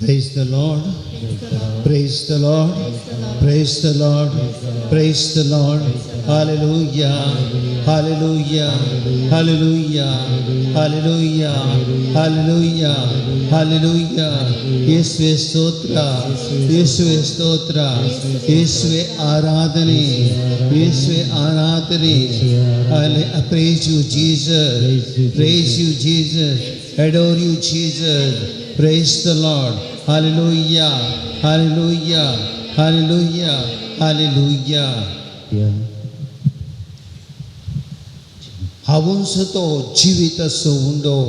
Praise the Lord. Praise the Lord. Praise the Lord. Praise the Lord. Hallelujah. Hallelujah. Hallelujah. Hallelujah. Hallelujah. Hallelujah. ಯೇಸುವೆ ಸ್ತೋತ್ರ, ಯೇಸುವೆ ಸ್ತೋತ್ರ, ಯೇಸುವೆ ಆರಾಧನೆ, ಯೇಸುವೆ ಆರಾಧನೆ. Praise you, Jesus. Praise you, Jesus. Adore you, Jesus. Praise the Lord. Hallelujah. Hallelujah. Hallelujah. Hallelujah. Yeah. हांवूच तो जिवीत असो उंडो.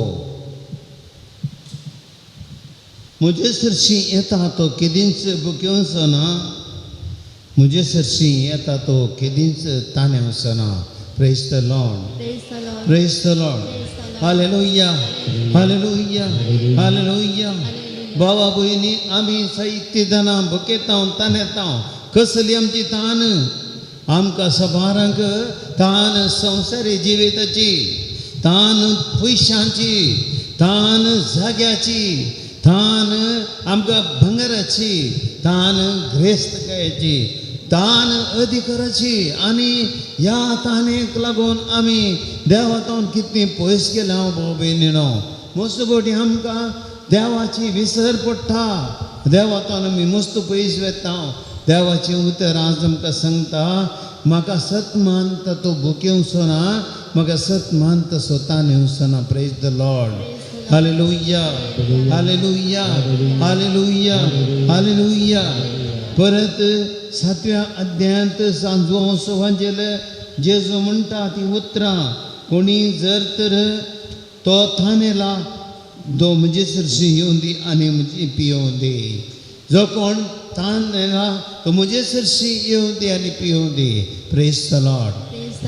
म्हजे सरशी येता तो केदींच भुकेवचो ना. म्हजे सरशी येता तो केदींच ताणें वचना. Praise the Lord. Praise the Lord. Praise the Lord. Hallelujah. Hallelujah. Hallelujah. बाबा भयणी, आमी साहित्य जाणां भुकेता, तानेता. कसली आमची तान? आमकां सबारांक तान संवसारी जिविताची तान, पयशांची तान, जाग्याची तान, आमकां भांगराची तान, ग्रेस्तकायेची तान, अधिकाराची. आनी ह्या तानेक लागून आमी देवातून कितली पयस गेल्या. भाव भयणीनो, मस्त फावटी आमकां देवाची विसर पडटा. देवातून आमी मस्त पयस वेता. देवाचें उतर आज आमकां सांगता, म्हाका सत मानता तो भुकेवचो ना, म्हाका सत मानता स्वता नेवचो ना. Praise the Lord. Hallelujah. Hallelujah. Hallelujah. Hallelujah. परत सातव्या अध्यायांत सांजो सुवांजेल जेजू म्हणटा ती उतरां, कोणी जर तर तो थानेला तो म्हजे सरशी येवन दी आनी म्हजी पियोवन दी. जो कोण तानेला तो म्हजे सरशी येवन दी आनी पियोवन दी. Praise the Lord.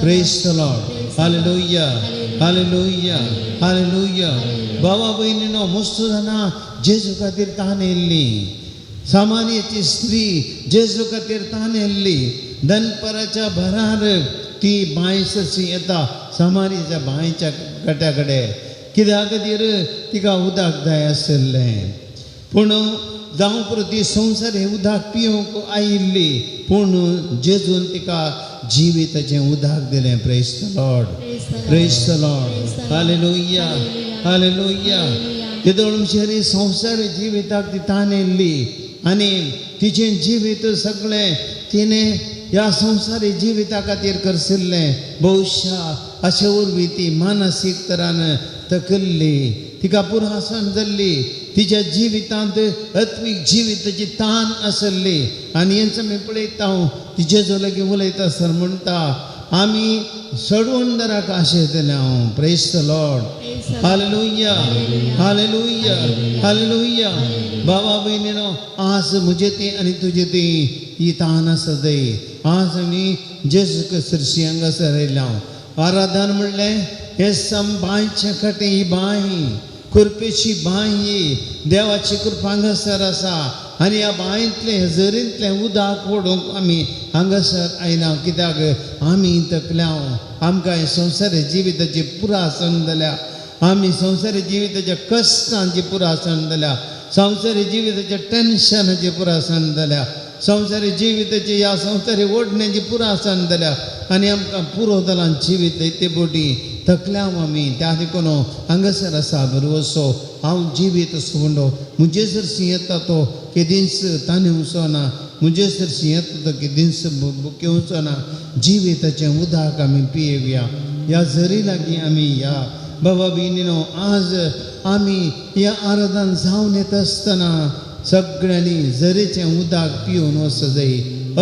Praise the Lord. Hallelujah. Hallelujah. Hallelujah. बाबा भयणीनो, मस्त जाणां जेजू खातीर तान येयल्ली. सामान्याची स्त्री जेजू खातीर तान येयल्ली. दनपराच्या भरार ती बांय सरशी येता, सामान्याच्या बांयच्या कट्या कडेन. कित्या खातीर? तिका उदक जाय आशिल्लें. पूण जावं पुरो, ती संवसार उदक पिवंक आयिल्ली, पूण जेजून तिका जिविताचें उदक दिलें. Praise the Lord. Praise the Lord. Hallelujah. Hallelujah. तेदोळ म्हणल्यार संवसार जिविताक ती तान येयल्ली आनी तिचें जिवीत सगळें तिणें ह्या संवसारी जिविता खातीर करसिल्लें. बहुशा अशे वरवीं ती मानसीक तरान तकल्ली, तिका पुरासन जाल्ली. तिच्या जिवितांत आत्मीक जिविताची तान आसली. आनी हेंच आमी पळयता, ती जेजू लागीं उलयता आसतना म्हणटा, आमी सडवणदाराक आशेतले हांव. Praise the Lord. Hallelujah. Hallelujah. Hallelujah. बाबा भयणीनो, आज म्हजे ती आनी तुजे ती ही तान आसा ती. आज आमी जेजू सरशी हांगासर आयल्या. आराधन म्हणलें हे सम बांयचे कटें. ही बांय कृपेची बांय ही. देवाची कृपा हांगासर आसा आनी ह्या बांयतलें, झरींतलें उदक ओडूंक आमी हांगासर आयला. कित्याक? आमी तकल्या, आमकां हे संवसारी जिविताची पुरासन जाल्या. आमी संवसारी जिविताच्या कश्टांची पुरासन जाल्या, संवसारी जिविताच्या टेन्शनाची पुरासन जाल्या, संवसारी जिविताची, ह्या संवसारी ओडण्याची पुरासन जाल्या आनी आमकां पुरो जालां जिवीत. ते बोटी थकल्या आमी. त्या देखून हांगासर आसा बरो हांव जिवीत सोंडो. म्हजे सरशी येता तो केदींच ताणें वचना, म्हजे सरशी येता तो केदींच भुकेवचो ना. जिविताचें उदक आमी पियेवया. ह्या झरी लागीं आमी या. बाबा भयणीनो, आज आमी ह्या आराधन जावन येता आसतना सगळ्यांनी झरीचें उदक पिवन वचूंक जाय,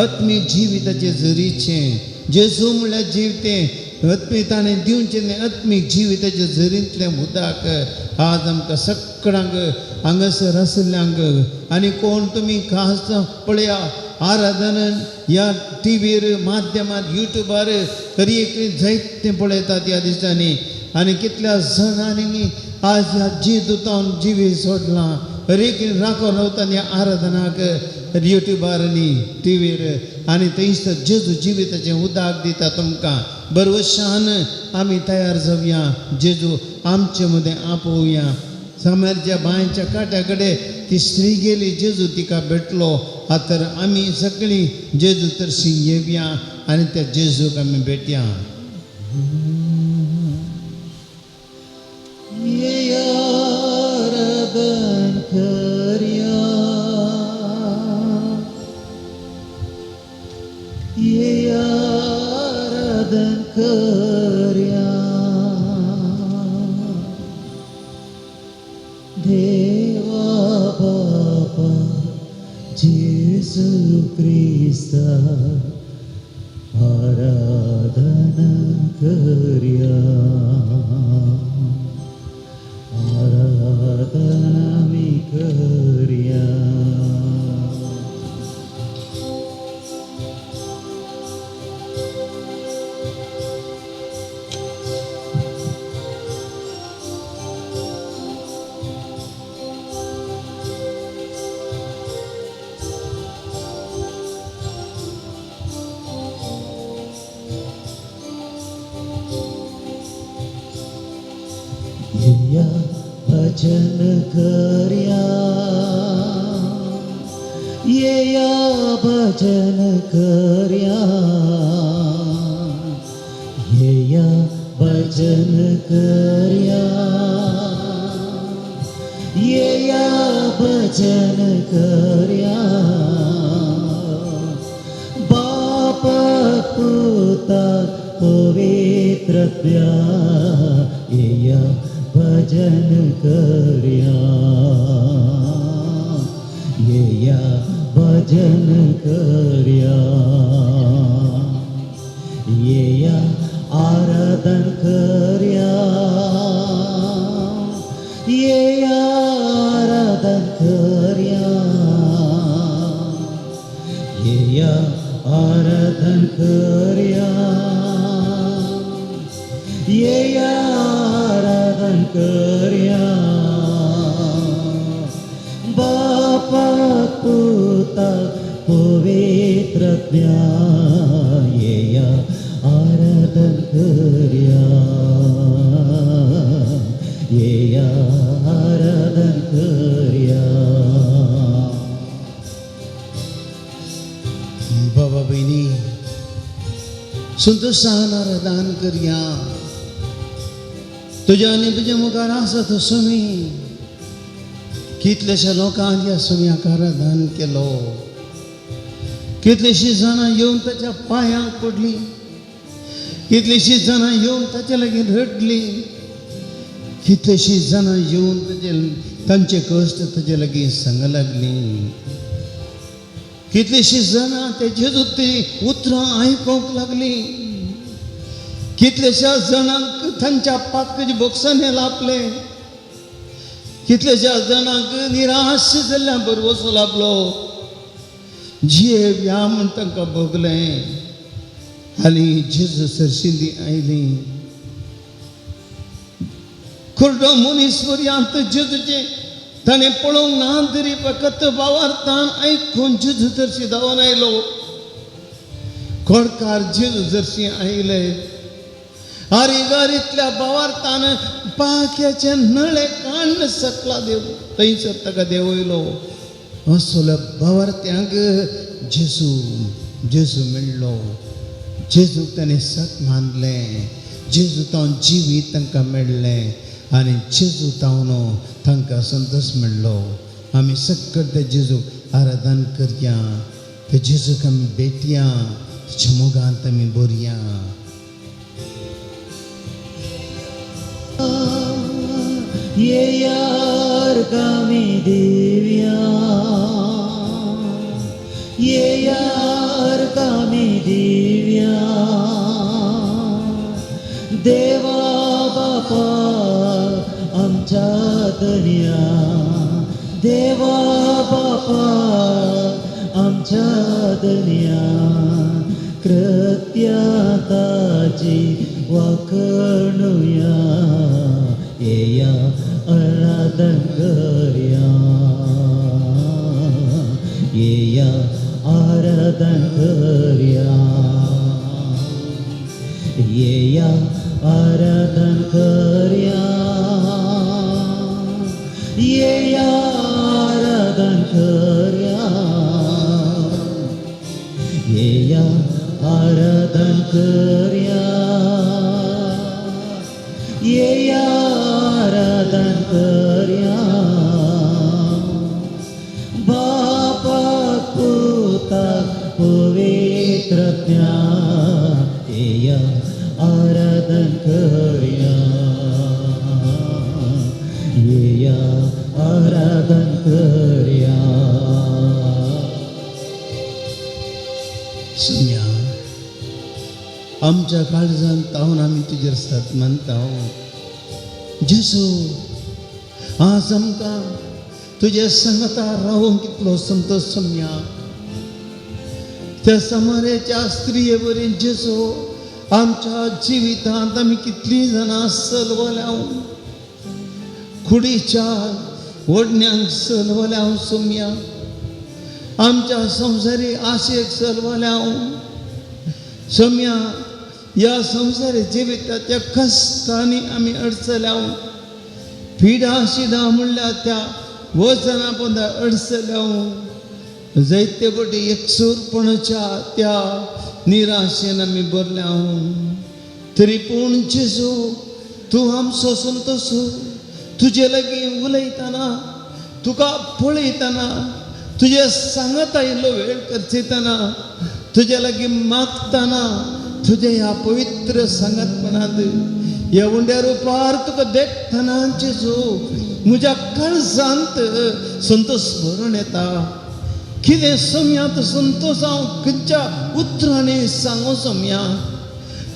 आत्मीक जिविताचें झरीचें. जेजू म्हणल्यार जिवतें आत्मीक, ताणें दिवचें तें आत्मीक जिविताच्या झरींतलें उदक आज आमकां सगळ्यांक हांगासर आशिल्ल्यांक. आनी कोण तुमी खास पळया, आराधन ह्या टिवीर माध्यमात, युट्यूबार तरी एक जायतें पळयतात ह्या दिसांनी. आनी कितल्या जाणांनी आज ह्या जितून जिवीत सोडलां. हर एक राखो रावता ह्या आराधनाक युट्यूबार आनी टिवीर. आनी थंयसर जेजू जिविताचें उदक दिता तुमकां. बरवशान आमी तयार जावया, जेजू आमचे मदें आपोवया. सामरच्या बांयच्या काट्या कडेन ती स्त्री गेली, जेजू तिका भेटलो. आतां तर आमी सगळीं जेजू तरशी येवया आनी त्या जेजूक आमी भेटया. आराधन करया, ये आराधन करया, देवा बापा जेजू क्रिस्ता आराधन करया, आराधन आमी करया. येया भजन करया, येया भजन करया, येया भजन करया, येया भजन करया, बाप पुता पवित्रत्या येया भजन करया, येया भजन करया, येया आराधन करया, येया आराधन करया, येया आराधन करया, येया आराधन करया, बापा पुता पवित्रत्या येया आराधन करया, येया आराधन करया. बाबा भयणी संतोषान आराधन करया. तुज्या आनी तुज्या मुखार आसा तो सुमी. कितलेशा लोकांक ह्या सुम्याक आराधन केलो. कितलीशीं जाणां येवन ताच्या पांयांक पडलीं, कितलीशीं जाणां येवन ताच्या लागीं रडलीं, कितलीशीं जाणां येवन ताचे तांचे कश्ट ताचे लागीं सांग लागलीं, कितलीशीं जाणां ते जेजू ती उतरां आयकूंक लागलीं, कितल्याश्या जाणांक तांच्या पातकाचे बोक्सांनी लापलें, कितल्याश्या जाणांक निराश जाल्ल्या भरवसो लाभलो. जियेवया म्हूण तांकां भोगलें आनी जेजू सरशीं ती आयलीं. कुर्डो मनीस पर्यंत जेजूचें ताणें पळोवंक ना तरी फकत भावार्थान आयकून जेजू सरशीं धांवन आयलो. कोडकार जेजू सरशीं आयले. आरिगारीतल्या भावार्थान पाख्याचे नळे काण्ण सकला देव थंयसर ताका देंवयलो. असल्या भावार्थ्यांक जेजू जेजू मेळ्ळो. जेजूक ताणें सत मानलें. जेजू तावन जिवीत तांकां मेळ्ळें आनी जेजू तावन तांकां संतोश मेळ्ळो. आमी सक्कड त्या जेजूक आराधन करया, त्या जेजूक आमी भेटया, ताच्या मोगांत आमी बरया. ये यार कामी दिव्या, ये यार कामी दिव्या, देवा बापा आमच्या दर्या, देवा बापा आमच्या दर्या, कृत्या ताची वाकणुया, येया आराधन करया, येया आराधन करया, येया आराधन करया, येया आराधन करया, येया आराधन करया, येया आराधन करया. बापा पुता पवित्र येया आराधन करया, येया आराधन करया. सुम्या, आमच्या काळजान तावन आमी तुजेर सत मानता. जेजू, आज आमकां तुजे सांगता रावूंक कितलो संतोश सोम्या. त्या समारेच्या स्त्रिये वरी जेजू, आमच्या जिवितांत आमी कितलीं जाणां सलवल्या, कुडीच्या ओडण्यांक सलवल्या सोम्या, आमच्या संवसारी आशेक सलवल्या सोम्या. ह्या संवसारी जिविताच्या कश्टांनी आमी अडचल्या, पिडा शिडा म्हणल्यार त्या वचना पोंदा अडचल्या, जायते पटी एकसूरपणाच्या त्या निराशेन आमी भरल्या. तरी पूण जेजू, तूं आमचो संतोश. तुजे लागीं उलयतना, तुका पळयतना, तुजे सांगता इल्लो वेळ करचेतना, तुजे लागीं मागतना, तुज्या ह्या पवित्र सांगतपणांत ह्या उंड्या रुपार तुका देखतना जेजू, म्हज्या काळजांत संतोश भरून येता. कितें सोम्या तो संतोश हांव खंयच्या उतरांनी सांगू सोम्या?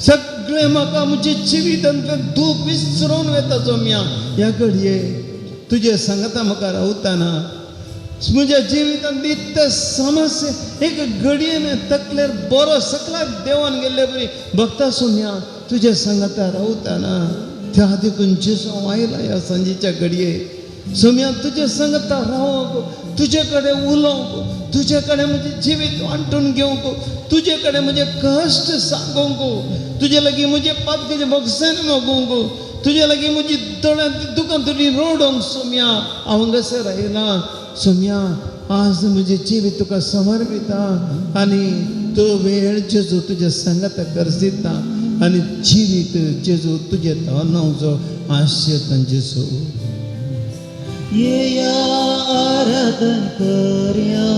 सगळें म्हाका म्हजें जिवितांतलें दूख विसरून वता सोम्या. ह्या घडये तुजे सांगता म्हाका रावतना म्हज्या जिवितांत इतले समस्या एक घडयेन तकलेर बरो सकलाक देंवन गेल्ले बरी भक्ता सोम्या. तुजे सांगता रावतना त्या देखून जेजू, हांव आयला ह्या सांजेच्या घडये सोम्या, तुजे सांगता रावंक, तुजे कडेन उलोवंक, तुजे कडेन म्हजें जिवीत वांटून घेवंक, तुजे कडेन म्हजें कश्ट सांगूंक, तुजे लागीं म्हजें पातकेचें भोगसण मागूंक, तुजे लागीं म्हजी दोळ्यांत दुकान तुजी रोडोवंक सोम्या हांव हांगासर आयला सोम्या. आज म्हजें जिवीत तुका समर्पिता आनी तो वेळ जेजू तुज्या सांगाता गरजेता आनी जिवीत जेजू तुजें तनवचो आशेतां जेजू. येया आराधन करया,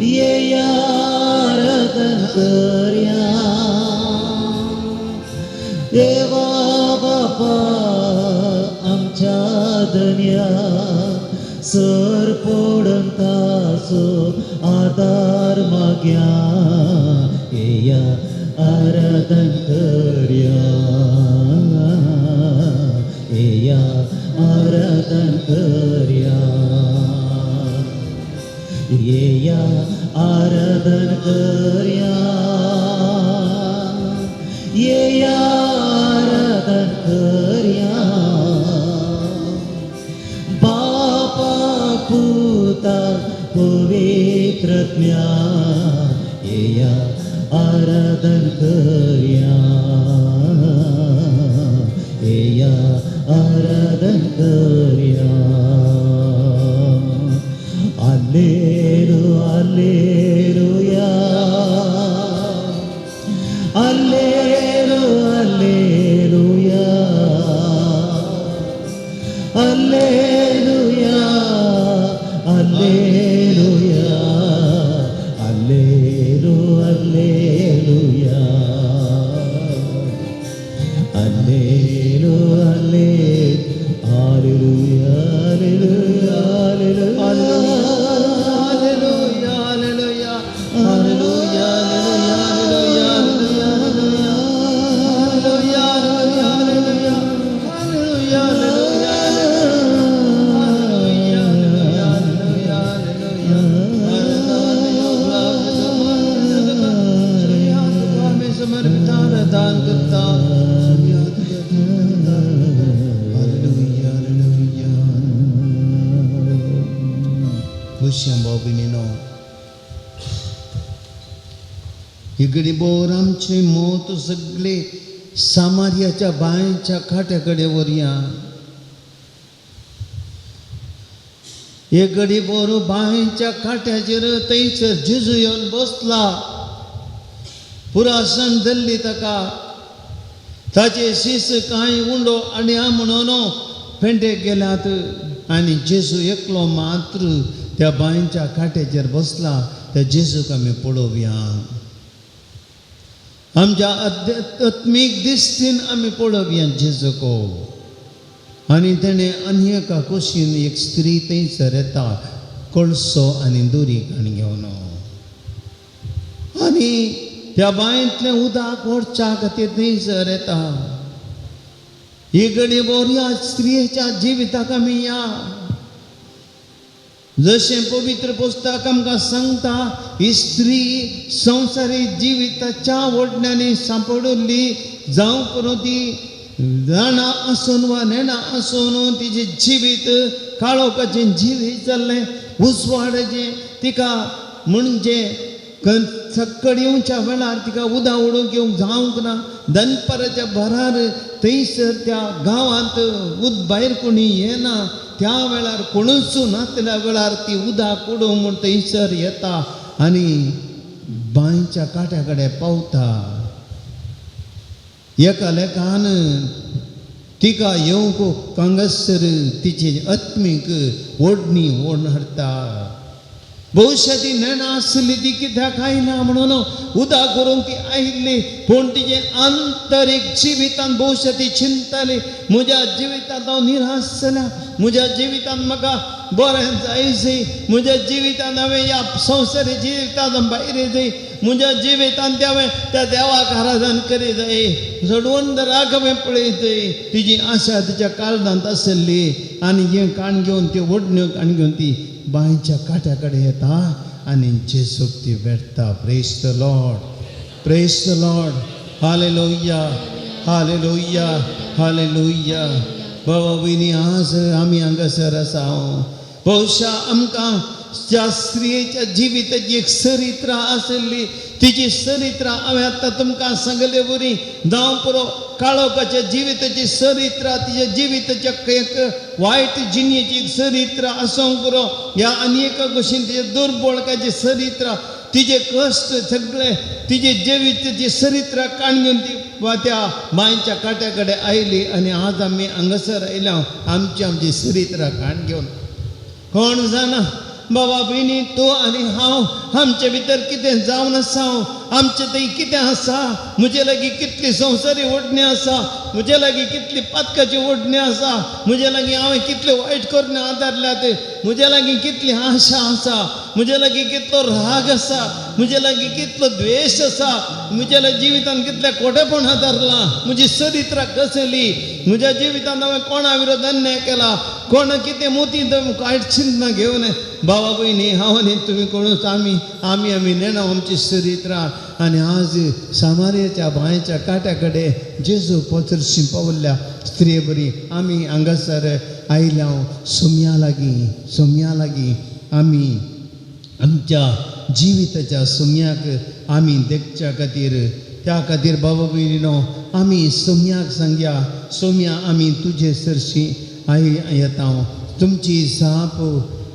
येया आराधन करया. देवा बापा आमच्या धन्या, सर पडून ताचो आदार माग्या, येया आराधन करया, येया आराधन करया, येया आराधन करया, येया आराधन करया. बापा पुता पवित्र येया आराधन करया, येया आराधन करया. Alleluia, alleluia, alleluia, alleluia, alleluia, alleluia, alleluia, alleluia, alleluia, alleluia, alleluia, alleluia. Hallelujah, hallelujah, hallelujah, hallelujah, hallelujah, hallelujah, hallelujah, hallelujah, hallelujah, hallelujah. समर्पिता दान करता. Hallelujah, hallelujah. बसया भाव भयणीनो. इकडे बोर आमचे मोत सगळे सामार्याच्या बांयच्या काट्या कडेन व्हरया. एक घडी बोरू बांयच्या कांट्याचेर थंयसर जेजू येवन बसला. पुरासण धरली ताका. ताचे शीस कांय उंडो आनी हांव म्हणून पेंटेक गेल्यात आनी जेजू एकलो मात्र त्या बांयच्या कांट्याचेर बसला. त्या जेजूक आमी पळोवया. आमच्या आध्यात्मीक दिश्टीन आमी पळोवया जेजूको. आनी तेणें आनी एका कुशीन एक स्त्री थंयसर येता, कळसो आनी दोरी काण घेवन, आनी त्या बांयतलें उदक व्हरच्या खातीर थंयसर येता. ही घडी बोरया स्त्रियेच्या जिविताक आमी या. जशें पवित्र पुस्तक आमकां सांगता, ही स्त्री संवसारी जिविताच्या ओडण्यांनी सांपडुल्ली. जावं पुरो ती जाणा आसून वा नेणा आसून, तिजें जिवीत काळोखाचें जिवीत जाल्लें. उजवाडाचें तिका म्हणजे सक्कड येवच्या वेळार तिका उदक उडोवंक येवंक जावंक ना. दनपाराच्या भरार थंयसर त्या गांवांत उद भायर कोणी येना. त्या वेळार कोणूच नासल्या वेळार ती उदक उडोवंक म्हूण थंयसर येता आनी बांयच्या कांट्या कडेन पावता. एका लेखान तिका येवंक कांगसर तिची आत्मीक ओडणी ओड हाडटा. बहुशा ती नेणा आसली ती कित्याक आयला म्हणून उदक करूंक ती आयिल्ली, पूण तिजे आंतरीक जिवितान बहुशा ती चिंताली, म्हज्या जिवितांत हांव निराश जाल्या, म्हज्या जिवितांत म्हाका बरें जायजय, म्हज्या जिवितांत हांवें ह्या संवसारी जिवितांत भायर जाय, म्हज्या जिवितांत हांवें त्या देवाक आराधन करी जाय, चडवंदराक हांवें पळयतय. तिजी आशा तिच्या काळजांत आसली आनी हें काण घेवन त्यो ओडण्यो काण घेवन ती बांयच्या कांट्या कडेन येता आनी जेजूक ती भेटता. Praise the Lord, praise the Lord. Hallelujah, hallelujah, hallelujah. बाबा भयणी, आज आमी हांगासर आसा. बहुशा आमकां ज्या स्त्रियेच्या जिविताची एक चरित्र आसली, तिची चरित्र हांवें आतां तुमकां सांगले वरी, जावं पुरो काळोखाच्या जिविताची चरित्र, तिच्या जिविताच्या एक वायट जिणेची एक चरित्र आसूंक पुरो, ह्या आनी एका गोश्टीन तिचे दुर्बळकाचे चरित्र, तिजे कश्ट सगळे, तिजे जिविताची चरित्र काण घेवन ती वा त्या मांयच्या कांट्या कडेन आयली. आनी आज आमी हांगासर आयल्या आमची आमची चरित्र काण घेवन. कोण जाणा बाबा भयणी, तूं आनी हांव आमचे भितर कितें जावन आसा, आमचे थंय कितें आसा? म्हजे लागीं कितली संवसारी ओडणी आसा, म्हजे लागीं कितली पातकाची ओडणी आसा, म्हजे लागीं हांवें कितले वायट करून आदारल्यात, म्हजे लागीं कितली आशा आसा, म्हजे लागीं कितलो राग आसा, म्हजे लागीं कितलो द्वेश आसा, म्हज्या जिवितान कितलें खोटेपण आदारलां, म्हजी चरित्र कसली, म्हज्या जिवितांत हांवें कोणा विरोध अन्याय केला, कोण कितें मोती वायट चिंतना घेवन. बाबा भयणी, हांव आनी तुमी कोणूच आमी आमी आमी नेणा आमची चरित्रां. आनी आज सामारियाच्या बांयच्या कांट्या कडेन जेजू पचरशी पावल्ल्या स्त्रिये बरी आमी हांगासर आयल्या. सोम्या लागीं, सोम्या लागीं आमी आमच्या जिविताच्या सोम्याक आमी देखच्या खातीर. त्या खातीर बाबा भयणीनो, आमी सोम्याक सांगया, सोम्या, आमी तुजे सरशी I येता. तुमची जाप,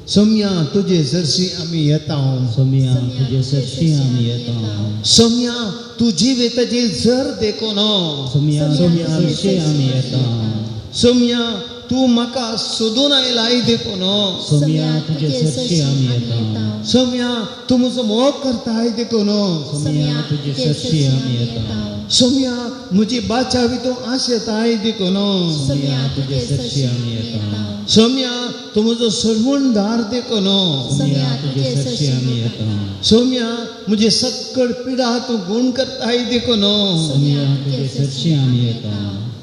सोम्या, तुजे सरशी आमी येता. सोम्या, तुजे सरशी आमी येता. सोम्या, तूं जिविताची झर देखून. सोम्या, तुजे सरशी आमी येता. सोम्या, तूं म्हाका सोदून आयलाय देखून. सोम्या, तुजे सरशी आमी येता. सोम्या, तूं म्हजो मोग करताय देखून. सोम्या, तुजे सरशी आमी येता. सोम्या, म्हजी बाचावी तूं आशेताय देखून. सोम्या, तुजे सरशी आमी येता. सोम्या, तूं म्हजो सरवणदार देखून. सोम्या, तुजे सरशी आमी येता. सोम्या, म्हजी सक्कड पिडा तूं गुण करताय देखून. सोम्या, तुजे सरशी आमी येता.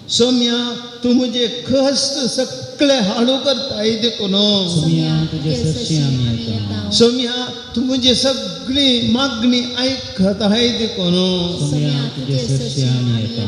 सोम्या, तूं म्हजे कश्ट सगळे हाडू करताय देखून. सोम्या, तुजे सरशी आमी येता. सोम्या, तूं म्हजी सगळी मागणी आयकताय देखून. सोम्या, तुजे सरशी आमी येता.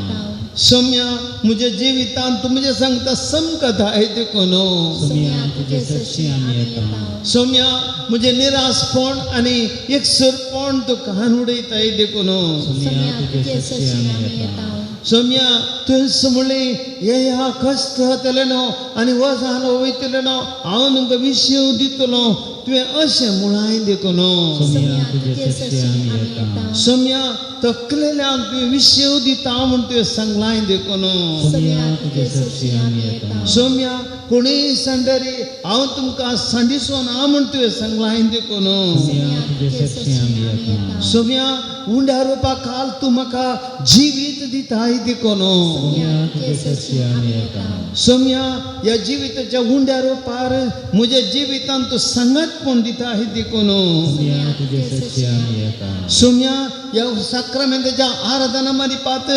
सोम्या, म्हज्या जिवितांत तूं म्हजें सांगता समकताय देखून. सोम्या, तुजे सरशी आमी येता. सोम्या, म्हजें निराशपण आनी एकसुरपण तूं कान उडयताय देखून. सोम्या, तुजे सरशी आमी येता. सोम्या तुवें म्हणलें येया कश्ट जातलें न्हू आनी वजान वयतलें न्हू हांव तुमकां विशेव दितलो तुवें अशें म्हळांय देखून. सोम्या तुजे सरशी आमी येता. सोम्या तकलेल्यान तुवें विशेव दिता म्हूण तुवें सांगलांय देखून. सोम्या तुजे सरशी आमी येता. सोम्या कोणूय सांडरी हांव तुमकां सांडिसो ना म्हूण तुवें सांगलांय देखून. सोम्या तुजे सरशी आमी येता. सोम्या उंड्या रोपा काल तूं म्हाका जिवीत दिताय देखून. सोम्या तुजे सरशी आमी येता. सोम्या ह्या जिविताच्या उंड्या रोपार म्हज्या जिवितान तूं सांगात पूण दिता देखून. सोम्या तुजे सरशी आमी येता. सोम्या ह्या साक्रामेंताच्या आराधना मारिपात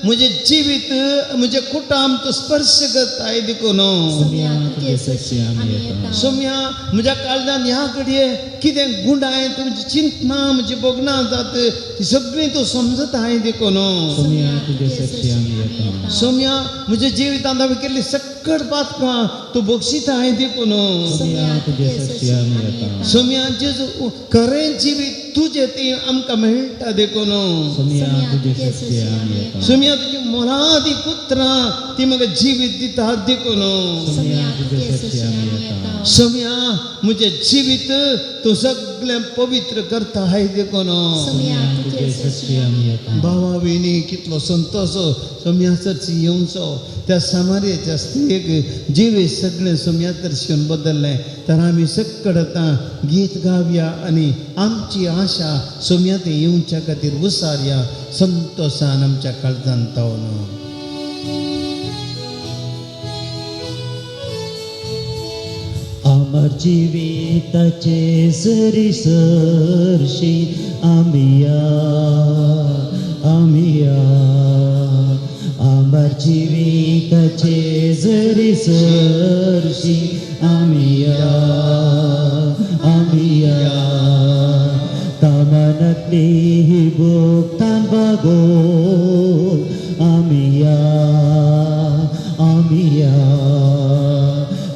म्हजें जिवीत म्हजें कुटाम तूं स्पर्श करताय देखून. सोम्या तुजे सरशी आमी येता. सोम्या म्हज्या काळजान ह्या घडये कितें गुंडाय तुमची चिंतना म्हजी भोगना जात ती सगळीं तूं समजताय देखून. सोम्या तुजे सरशी आमी येता. सोम्या म्हज्या जिवितांत हांवें केल्ली सक्कड पातकां तूं बक्षिताय देखून. सोम्या तुजे सरशी आमी येता. सोम्या जेजू खरें जिवीत तुजें तें आमकां मेळटा देखून. सोम्या तुजे सरशी आमी येता. सोम्या तुजी मोलादीक उतरां ती म्हाका जिवीत दिता देखून. सोम्या तुजे सरशी आमी येता. सोम्या म्हजें जिवीत तूं सगळें पवित्र करता हाय देखून. सोम्या तुजे सरशी आमी येता. भावा भयणी कितलो संतोष सोम्या सरशी येवचो त्या सामारेच्या स्त्रियेक जिवीत सगळें सोम्या तरशीन बदल्लें तर आमी सक्कड आतां गीत गावया आनी आमची आशा सोम्या ते येवच्या खातीर उसारया संतोशान आमच्या काळजान तावन. अमर जिविताचे सरी सरशी आमिया आमिया. अमर जिविताचे जरी सरशी आमिया आमिया. तामानातली ही भोगतान बागो आमिया आमिया.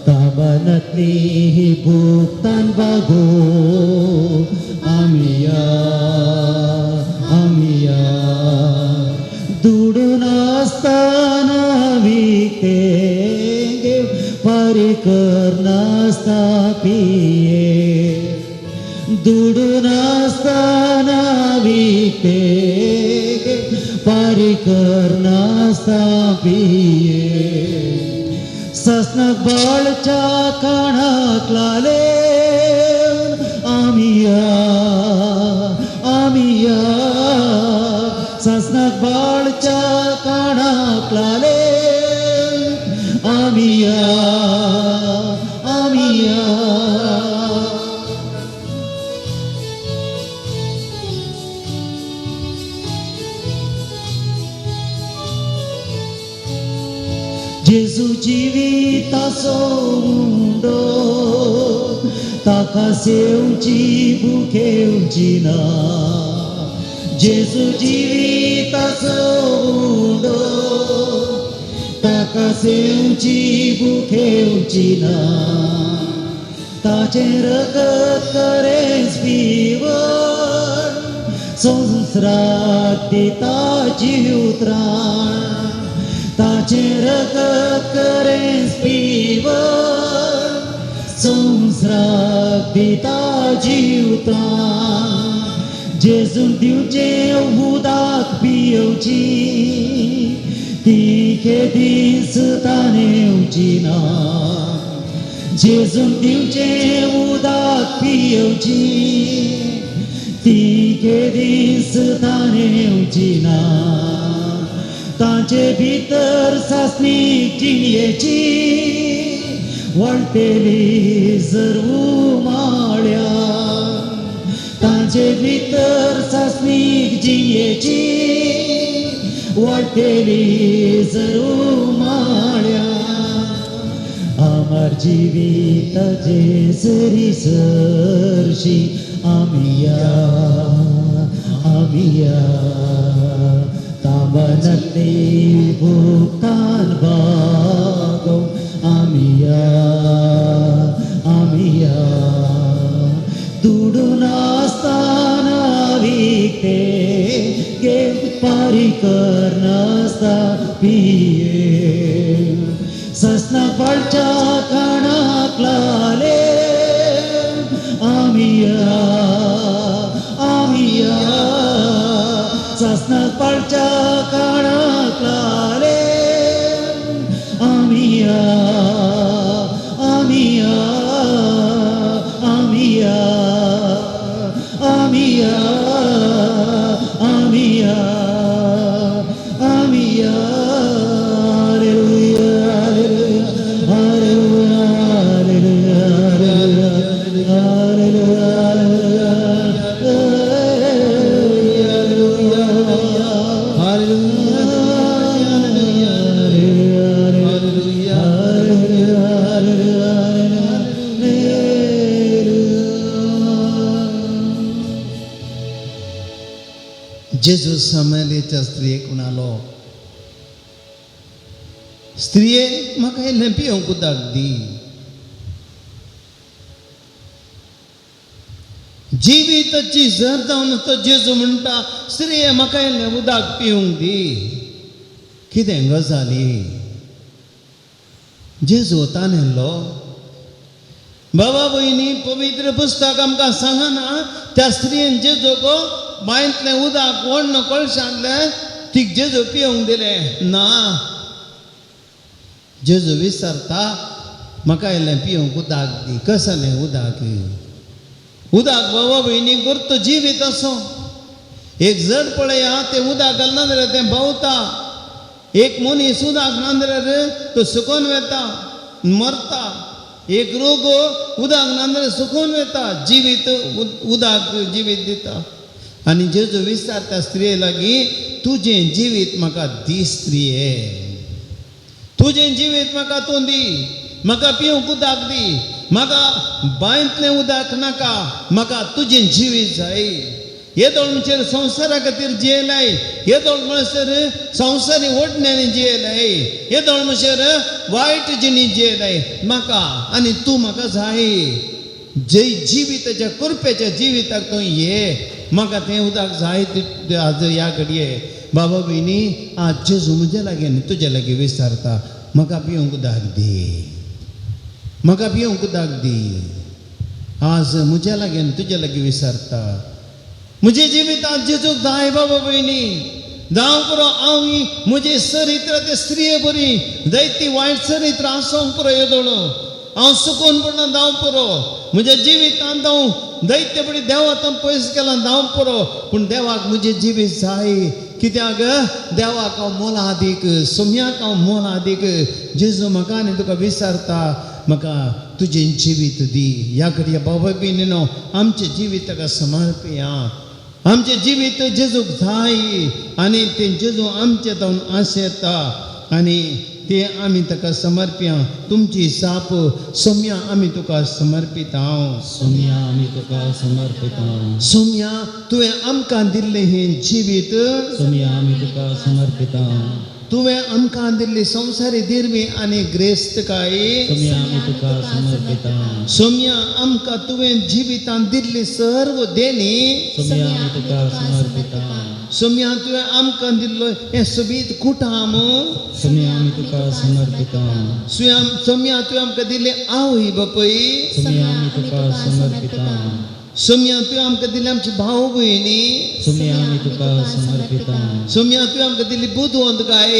ताबानातली ही भोगतान बागो आमिया आमिया. दुडून आसतना विकते पारी करनासता पिये. दुडून आसतना विकते पारी करनासता पिये. ससनाक बाळच्या काणाक लाले आमिया आमिया. ससनाक बाळच्या काणाक लाले आमिया आमिया. जेजू जिविताचो उंडो ताका सेवची भुकेवची ना. जेजू जिविताचो उंडो ताका सेवची भुकेवची ना. ताचें रगत करेंच पिवन संवसाराक दिता जीव त्राण. ताचें रगत करेंच पिवन संवसाराक दिता जीव त्राण. जेजून दिवचें उदक पियोवची ती खेदीस ताणेवची ना. जेजून दिवचें उदक पियोवची ती खेदीस ताणेवची ना. ताचे भितर सासणीक जिणयेची वळटेली जरवू माळ्या. ताचे भितर सासणीक जिणयेची वळटेली जरवू माळ्या. अमर जिविताचे सरी सरशी आमिया आमिया. ताबानातली भुगतान बागो आमिया आमिया. दुडून आसतना विकते गे पारी करनासता सस्ता पिये ससना पाळच्या काणाक लाले आमिया आमिया ससना पाळच्या काणाक लाले आमिया आमिया आमिया आमिया आमिया आमिया hallelujah hallelujah hallelujah hallelujah hallelujah hallelujah hallelujah hallelujah. जेजू समालेच्या स्त्रियेक म्हणालो, स्त्रिये म्हाका इल्लें पिवंक उदक दी. जिविताची जर जावन तो जेजू म्हणटा, स्त्रिये म्हाका इल्लें उदक पिवंक दी. कितें गजाली! जेजू तानेल्लो. बाबा भयणी, पवित्र पुस्तक आमकां सांगना त्या स्त्रियेन जेजूक बांयतलें उदक ओडन कळशांतलें तीक जेजू पिवंक दिलें ना. जेजू विसरता, म्हाका इल्लें पिवंक उदक दी. कसलें उदक? उदक बाबा भयणी गुर्त जिवीत असो. एक जड पळया, तें उदक घालना जाल्यार तें भोंवता. एक मनीस उदक ना जाल्यार तो सुकोन वेता, मरता. एक रोग उदक ना जाल्यार सुकोन वेता. जिवीत उदक जिवीत दिता. आनी जेजू विचारता स्त्रिये लागीं, तुजें जिवीत म्हाका दी स्त्रिये, तुजें जिवीत म्हाका तूं दी, म्हाका पिवंक उदक दी, म्हाका बांयतलें उदक नाका, म्हाका तुजें जिवीत जाय. येदोळ म्हणचेर संवसारा खातीर जियेलाय, येदोळ म्हणसर संवसारी ओडण्यांनी जियेलाय, येदोळ म्हणसर वायट जिणी जियेलाय, म्हाका आनी तूं म्हाका जाय. जे जिविताच्या कृपेच्या जिविताक तूं ये, म्हाका तें उदक जाय आज ह्या घडये. बाबा भयणी, आज जेजू म्हज्या लागीं आनी तुज्या लागीं विचारता, म्हाका पिवंक उदक दी, म्हाका पिवंक उदक दी. आज म्हज्या लागीं आनी तुज्या लागीं विचारता, म्हजें जिवितांत जेजूक जाय. बाबा भयणी, जावं पुरो हांव म्हजें चरित्र ते स्त्रिये बरी जायती वायट चरित्र आसूंक पुरो, येदोळो हांव सुकून पडना जावं पुरो, म्हज्या जिवितांत हांव दैत्य बरी देवांत पयस केला जावं पुरो, पूण देवाक म्हजें जिवीत जाय. कित्याक देवाक हांव मोलादीक, सोम्याक हांव मोलादीक. जेजू म्हाका आनी तुका विचारता, म्हाका तुजें जिवीत दी. ह्या घडये बाबा भयणीनो, आमचें जिवीत ताका समर्पया. आमचें जिवीत जेजूक जाय आनी तें जेजू आमचें जावन आशेता आनी तें आमी ताका समर्पया. तुमची साप सोम्या आमी तुका समर्पिता. सोम्या आमी तुका समर्पिता. सोम्या, तुवें आमकां दिल्लें हें जिवीत. सोम्या आमी तुका समर्पिता. तुवें आमकां दिल्ली संवसारी दिरवी आनी ग्रेस्तकाय. सोम्या आमी तुका समर्पिता. सोम्या, आमकां तुवें जिवितांत दिल्ली सर्व देणी. सोम्या आमी तुका समर्पिता. सोम्या, तुवें आमकां दिल्लो हें सोबीत कुटाम. सोम्या आमी तुका समर्पिता. सोम्या, तुवें आमकां दिल्ली आवय बापूय. सोम्या आमी तुका समर्पिता. सोम्या, तुवें आमकां दिल्ली आमची भाव भयणी. सोम्या आमी तुका समर्पिता. सोम्या, तुवें आमकां दिल्ली बुदवंतकाय.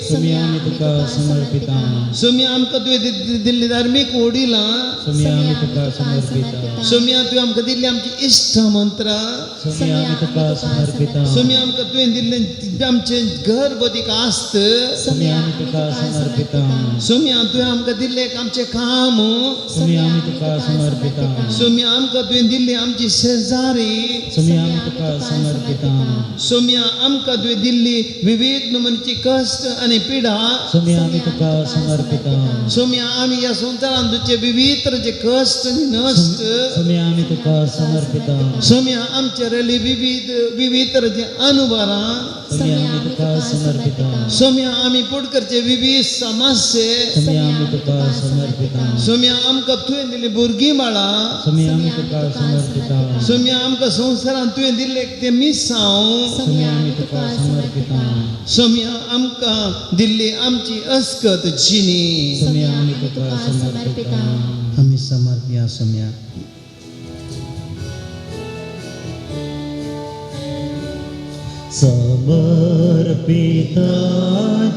सोम्या आमी तुका समर्पिता. सोम्या, आमकां तुवें दिल्ली धार्मीक वडिलां. सोम्या आमी तुका समर्पिता. सोम्या, तुवें आमकां दिल्ली आमची इश्ट मंत्रां. सोम्या आमी तुका समर्पिता. सोम्या, आमकां तुवें दिल्लें आमचें घर बदीक आस्त. सोम्या आमी तुका समर्पिता. सोम्या, तुवें आमकां दिल्लें एक आमचें काम. सोम्या आमी तुका समर्पिता. सोम्या, आमकां तुवें दिल्ली आमची शेजारी. सोम्या आमी तुका समर्पिता. सोम्या, आमकां तुवें दिल्ली विविध नमुन्याची कश्ट आनी पिडा. सोम्या आमी तुका समर्पिता. सोम्या, आमी ह्या संवसारांत तुजे विविध तरेचे कश्ट आनी नश्ट. सोम्या आमी तुका समर्पिता. सोम्या, आमचे रेली विविध विविध तरेचे अनुभवां. सोम्या आमी तुका समर्पिता. सोम्या, आमी पुढ करचे विविध समस्ये. सोम्या आमी तुका समर्पिता. सोम्या, आमकां तुवें दिल्ली भुरगीं बाळां. सोम्या आमी तुका समर्पिता. समर्पिता। सोम्या आमकां संवसारांत तुवें दिल्लें तें मिसांव। सोम्या आमी तुका समर्पिता। सोम्या आमकां दिल्ली आमची अस्कत जिणी। सोम्या आमी तुका समर्पिता। आमी समर्पिया सोम्या। समर्पिता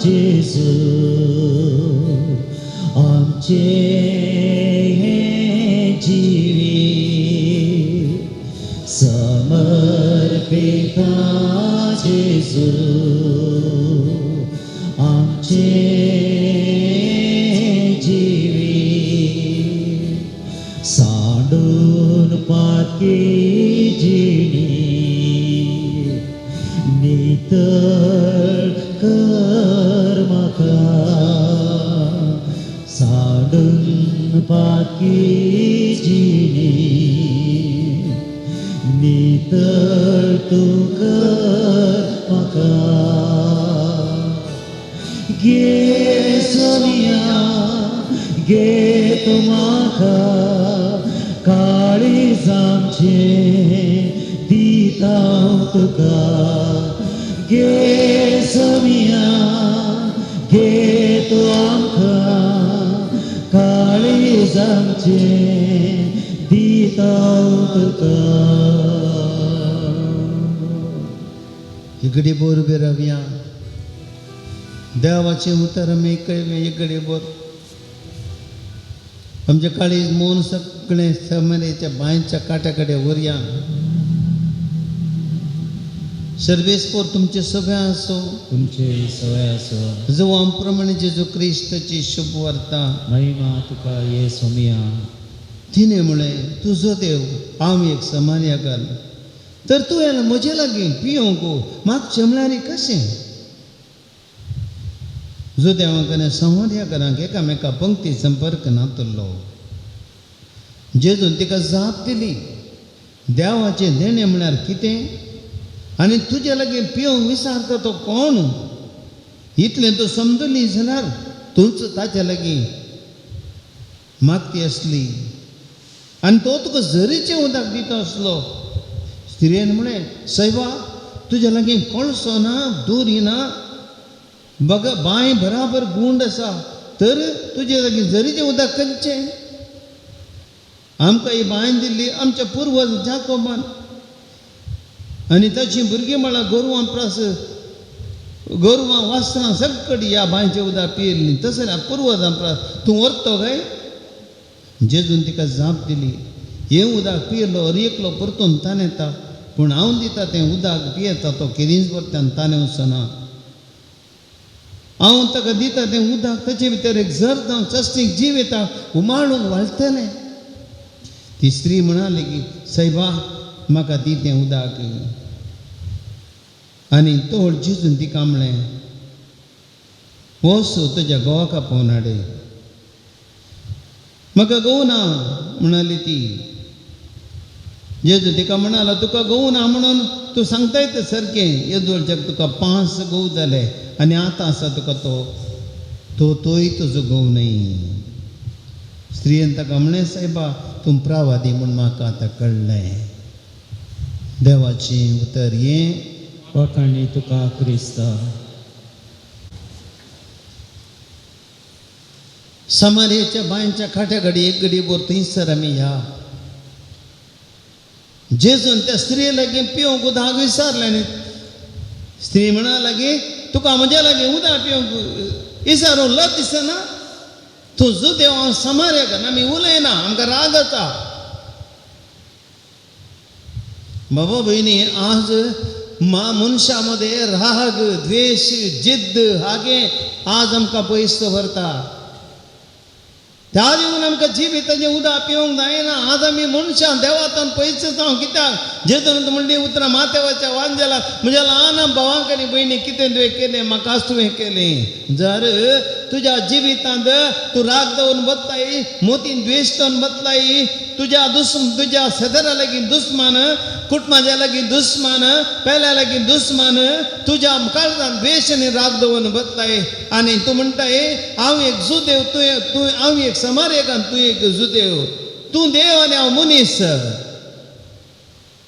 जेजू आमचे हें जिवीत, समर्पिता जेजू आमचे जिवीत, सांडून पाकी जिणी नितळ कर म्हाका, सांडून पाकी जिणी नितळ तूं कर म्हाका। घे सोम्या घे तूं म्हाका, काळीज आमचें दिता हांव तुका। घे सोम्या घे तूं आमकां, काळीज आमचें दिता हांव तुका। इकडे बोर उबे रावया। देवाचें उतर आमी कळ्ळें। इकडे बोर आमचे काळीज मोन सगळें समरेच्या बांयच्या काट्या कडेन व्हरया। सर्वेस्पोर तुमचे सगळे आसूं, तुमचे सवय आसो। जुवां प्रमाणे जेजू क्रिस्ताची शुभ वार्ता। महिमा तुका ये सोमिया। तिणें म्हळें, तुजो देव हांव एक समान्याकार, तर तुवें म्हजे लागीं पिवंक मागचें म्हळ्यार कशें? जुदेवांक आनी संवादयाकरांक एकामेका पंक्ती संपर्क नातुल्लो। जेजून तिका जाप दिली, देवाचें देणें म्हळ्यार कितें आनी तुजे लागीं पिवंक विचारता तो कोण? इतलें तूं समजली जाल्यार तूंच ताच्या लागीं मागती आसली आनी तो तुका झरीचें उदक दिता आसलो। स्त्रियेन म्हळें, सैबा तुज्या लागीं कळसो ना, दोरी ना, बघ बांय बराबर गुंड आसा, तर तुजे लागीं झरीचें उदक खंयचें? आमकां ही बांय दिल्ली आमच्या पुर्वज जाकोबान, आनी ताचीं भुरगीं म्हळ्यार गोरवां प्रास गोरवां वासरां सगळी ह्या बांयचें उदक पियेल्लीं, तशें जाल्यार पुर्वजां प्रास तूं व्हरतो काय? जेजून तिका जाप दिली, हें उदक पियेलो हर एकलो परतून ताण येता, पूण हांव दिता तें उदक पियेता तो केदींच परत्यान ताणें वचना। हांव ताका दिता तें उदक ताचे भितर एक जर जावन चश्टीक जीव येता, उमाळून वाळटलें। ती स्त्री म्हणाली की सायबा म्हाका दी तें उदक। आनी तोळ जेजून तिका म्हणलें, वच तुज्या घोवाक आपोवन हाड। म्हाका घोव ना म्हणाली ती। जेजू तिका म्हणालो, तुका घोव ना म्हणून तूं सांगताय तें सारकें, येदोळच्याक तुका 5 घोव जाले आनी आतां आसा तुका तो तो तोय तुजो घोव न्हय। स्त्रियेन ताका म्हणलें, सायबा तूं प्रावादी म्हूण म्हाका आतां कळ्ळें। देवाचें उतर हें। वाखाणी तुका क्रिस्ता। समारेच्या बांयच्या खाट्या घडी एक घडी बोर थंयसर आमी ह्या जेजून त्या स्त्रिये लागीं पिवंक उदक विचारलें न्ही। स्त्री म्हणा लागीं, तुका म्हज्या लागीं उदक पिवंक विचारूंक लज दिसना? तूं जुदेव, हांव समारेकार, आमी उलयना, आमकां राग येता। बाबा भयणी, आज मा मनशां मदें राग, द्वेश, जिद्द, हागे आज आमकां पयस दवरता। त्या दिवन आमकां जिविताचें उदक पिवंक जायना। आज आमी मनशां देवातान पयस जावं कित्याक? जेजून म्हणली उतरां माथ्यावरच्या वांजेला, म्हज्या ल्हान भावांक आनी भयणी कितें तुवें केलें, म्हाकाच तुवें केलें। जर तुज्या जिवितांत तूं राग दवरून बदलाय, मोतीन द्वेश दवरून बदलाय, तुज्या तुज्या शेजाऱ्या लागीं दुस्मान, कुटुंबाच्या लागीं दुस्मान, पेल्या लागीं दुस्मान, तुज्या काळजान द्वेश आनी राग दवरून बदलाय आनी तूं म्हणटाय हांव एक जुदेव, तूं तूं हांव एक समारेक आनी तूं एक जुदेव, तूं देव आनी हांव मनीस।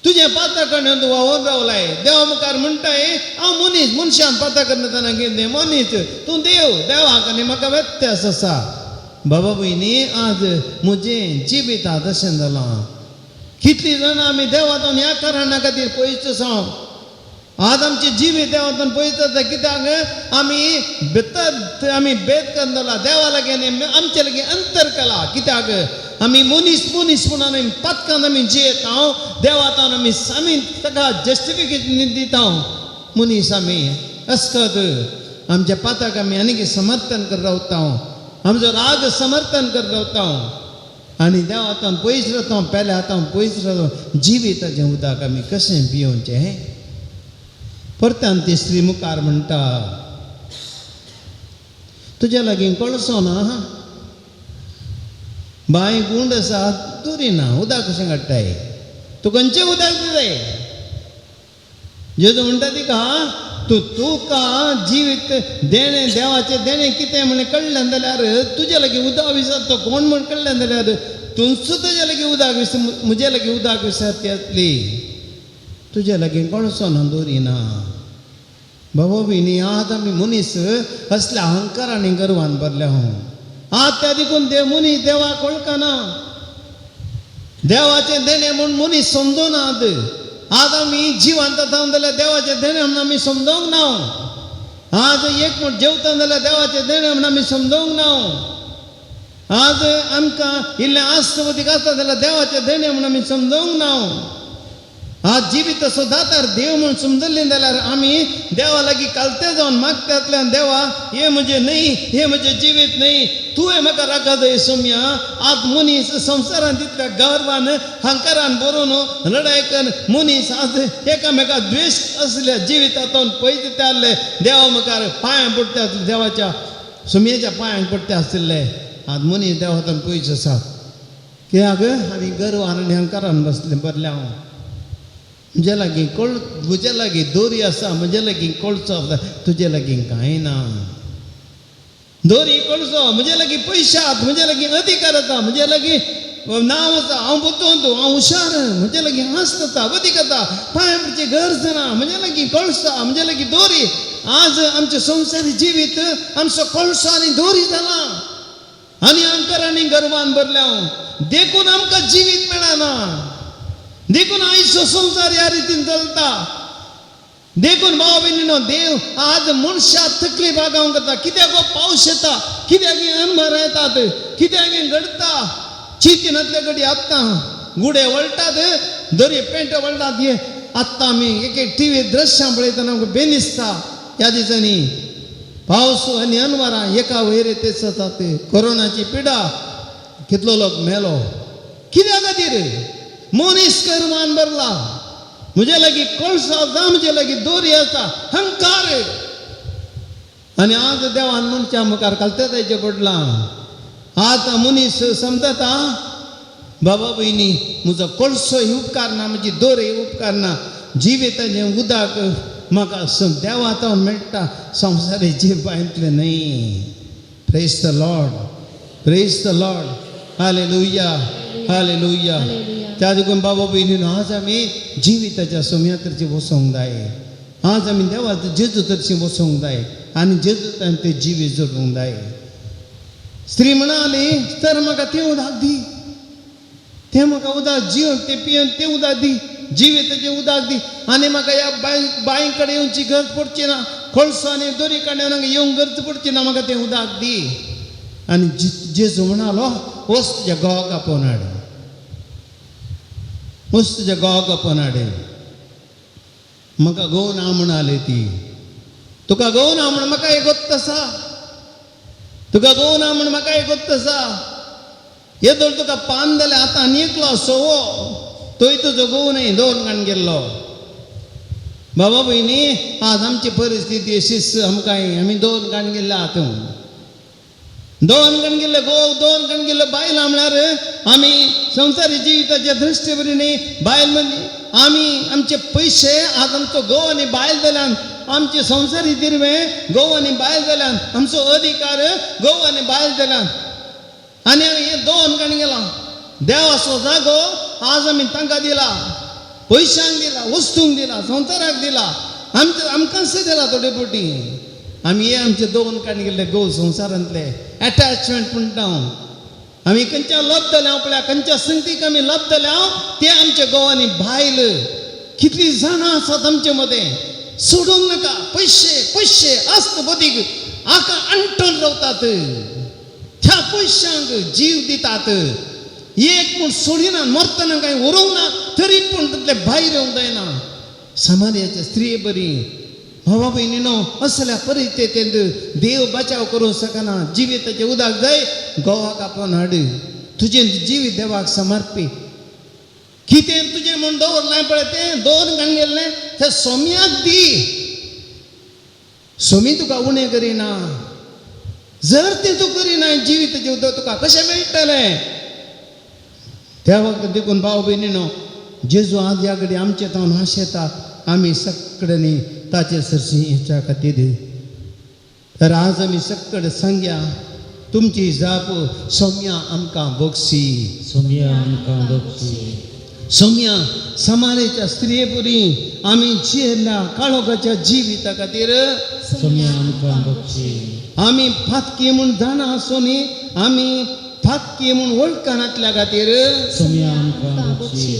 तुजें पातक तूं व्हांवून रावलाय. देवा मुखार म्हणटाय हांव मनीस, मनशान पातक करतना कितें मनीस, तूं देव, देवाक आनी म्हाका व्यत्यास आसा. बाबा भयणी, आज म्हजें जिवीत तशें जालां. कितलीं जाणां आमी देवातून ह्या कारणा खातीर पयस आसा. आज आमचें जिवीत देवातून पयस आसा कित्याक आमी भितर आमी भेद करून दवरला देवा लागीं आनी आमचे लागीं अंतर केला. कित्याक आमी मनीस मनीस म्हणून आमी पातकान आमी जियेता, देवातान आमी आमी ताका जस्टिफिकेशन दिता. मनीस आमी अस्कत आमच्या पाताक आमी आनीक समर्थन करत रावता, आमचो राग समर्थन करत रावता आनी देवातान पयस रावता, पेल्या हातान पयस रावता. जिविताचें उदक आमी कशें पियोवचें? परत्यान ती स्त्री मुखार म्हणटा, तुज्या लागीं कळसो ना, बांय गुंड आसा, दुरी ना, उदक कशें काडटाय? तूं खंयचें उदक दिताय? जेजू म्हणटा तिका, तूं तुका जिवीत देणें, देवाचें देणें कितें म्हण कळ्ळें जाल्यार, तुज्या लागीं उदक विसर तो कोण म्हण कळ्ळें जाल्यार तूंच तुज्या लागीं उदक विस म्हज्या लागीं उदक विसर येतली. तुज्या लागीं कळसो ना, दोरी ना. बाबा भयणी, आज आमी मनीस असल्या अहंकार आनी गर्वान भरल्या. हांव आज त्या देखून देव मनीस देवाक वळखना, देवाचें देणें म्हूण मनीस समजनात. आज आमी जिवंत आसा जाल्यार देवाचें देणें म्हूण आमी समजोंक ना. आज एक म्हण जेवता जाल्यार देवाचें देणें म्हूण आमी समजोंक ना. आज आमकां इल्लें आस्त उदीक आसता जाल्यार देवाचें देणें म्हूण आमी समजोंक ना. आज जिवीत असो दातार देव म्हूण समजल्ली जाल्यार आमी देवा लागीं कालते जावन मागतातल्यान, देवा हें म्हजें न्हय, हें म्हजें जिवीत न्हय, तुवें म्हाका राखत सोम्या. आज मनीस संवसारांत तितल्या गर्वान हंकारान बरोवन लडाय करून मनीस आज एकामेका द्वेश असल्या जिवितांतून पयस दिता. देवा मुखार पांयां पडटा आसले, देवाच्या सुमयेच्या पांयांक पडटा आशिल्ले. आज मनीस देवातून पयस आसा. कित्याक आमी गर्वान आनी हंकारान बसले भरल्या. हांव म्हजे लागीं कोळ, म्हजे लागीं दोरी आसा, म्हजे लागीं कोळसो आसा, तुजे लागीं कांय ना. दोरी कोळसो, म्हजे लागीं पयशे आसात, म्हजे लागीं अधिकार आसा, म्हजे लागीं नांव आसा, हांव बुद्दवंत, हांव हुशार, म्हजे लागीं आस्त आसा, अदीक आसा, पांय पडची गरज ना, म्हजे लागीं कोळसो, म्हजे लागीं दोरी. आज आमचें संवसारी जिवीत आमचो कोळसो आनी दोरी जाला आनी अहंकार आनी गर्वान भरल्या हांव. देखून आमकां जिवीत मेळना. देखून आयचो संवसार ह्या रितीन चलता. देखून भाव भयणीनो, देव आज मनशाक तकली बागावंक करता. कित्याक हो पावस येता, कित्याक अनमर येतात, कित्याक घडटा, चिंतिनातले घडी आत्तां गुडे वळटात, दर्ये पेंट वळटात. हे आत्तां आमी एक एक टिवी दृश्यां पळयतना आमकां बेन दिसता. ह्या दिसांनी पावस आनी अनवरां एका वयर तेच जातात. कोरोनाची पिडा, कितलो लोक मेलो कित्या खातीर? मनीस कर्मान भरला. म्हजे लागीं कळसो आसा, म्हजे लागीं दोरी आसा, हंकार. आनी आज देवान मनशा मुखार कालते जायचें पडलां. आज मनीस समजता, बाबा भयणी म्हजो कळसो ही उपकारना, म्हजी दोरी उपकारना, जिविताचें उदक म्हाका देवांत मेळटा, संवसारी जीव बांयतलें न्हय. Praise the Lord, praise the Lord, hallelujah, hallelujah. त्या देखून बाबा भयणीन, आज आमी जिविताच्या सोम्या तर्शी वचोंक जाय. आज आमी देवाचो जेजू तर्शी वचोंक जाय आनी जेजू ते जिवीत जोडूंक जाय. स्त्री म्हणाली, तर म्हाका तें उदक दी, तें म्हाका उदक जीव तें पिवन तें उदक दी, जिविताचें उदक दी आनी म्हाका ह्या बांय बांय कडेन येवची गरज पडची ना, कोळसो आनी दोरी कडेन हांगा येवंक गरज पडची ना, म्हाका तें उदक दी. आनी जेजू म्हणालो, वच तुज्या घोवाक आपोवन हाड, वच तुज्या घोवाक आपोवन हाड. म्हाका घोव ना म्हणाली ती. तुका घोव ना म्हण म्हाका एक गोत्त आसा, तुका घोव ना म्हण म्हाका एक गोत्त आसा. येदोळ तुका पान जालें, आतां आनी एकलो सोवो, तोय तुजो घोव न्हय, दोन काण गेल्लो. बाबा भयणी, आज आमची परिस्थिती अशीच. आमकां आमी दोन काण गेल्ले, आतां दोन कण गेल्ले घोव, दोन कण गेल्ले बायलां. म्हळ्यार आमी संवसारी जिविताच्या दृश्टी न्ही बायल म्हणजे आमी आमचे पयशे आज आमचो घोव आनी बायल जाल्यान, आमचे संवसारी दिरवे घोव आनी बायल जाल्यान, आमचो अधिकार घोव आनी बायल जाल्यान आनी आमी हे दोन कण गेला. देवाचो जागो आज आमी तांकां दिला. पयशांक दिला, वस्तूंक दिला, संवसाराक दिला, आमच्या आमकांच दिला थोडे फावटी. आमी हे आमचे दोन काडून गेल्ले गोव संवसारांतले एटॅचमेंट म्हणटा हांव. आमी खंयच्या लब्धले हांव पळया, खंयच्या संगतीक आमी लब्धले हांव, ते आमच्या गोवांनी बायल कितली जाणां आसात आमचे मदें. सोडूंक नाका. पयशे पयशे आस्त बदीक आका अंटून रावतात, त्या पयशांक जीव दितात. एक पूण सोडिना, मरतना कांय उरोवंक ना, तरी पूण तातूंतले भायर येवंक जायना. समाजाच्या स्त्रिये बरी भावा भयणीनो, असल्या परिस्थितींत देव बचाव करूंक शकना. जिविताचें उदक जाय, गोवाक आपोवन हाड. तुजें जिवीत देवाक समर्पी. कितें तुजें म्हूण दवरलें पळय, तें दोन घाण गेल्लें तें सोम्याक दी. सोमी तुका उणें करिना. जर तें तूं करिना, जिवीताचें उदक तुका कशें मेळटलें? त्या वखत देखून भाव भयणीनो, जेजू आज ह्या घडी आमचे तावन हांशेता आमी सगळ्यांनी ताचे सरशी हेच्या खातीर. तर आज आमी सगळे सांगया, तुमची जाप सोम्या आमकां बोगसी. सोमया आमकां बक्षी. सोम्या, समारेच्या स्त्रिये पुरी आमी जियेल्ल्या काळोखाच्या जिविता खातीर सोमया आमकां बक्षी. आमी फातकी म्हूण जाणा आसूनय आमी फातकी म्हूण वळखनातल्या खातीर सोमया आमकां बक्षी.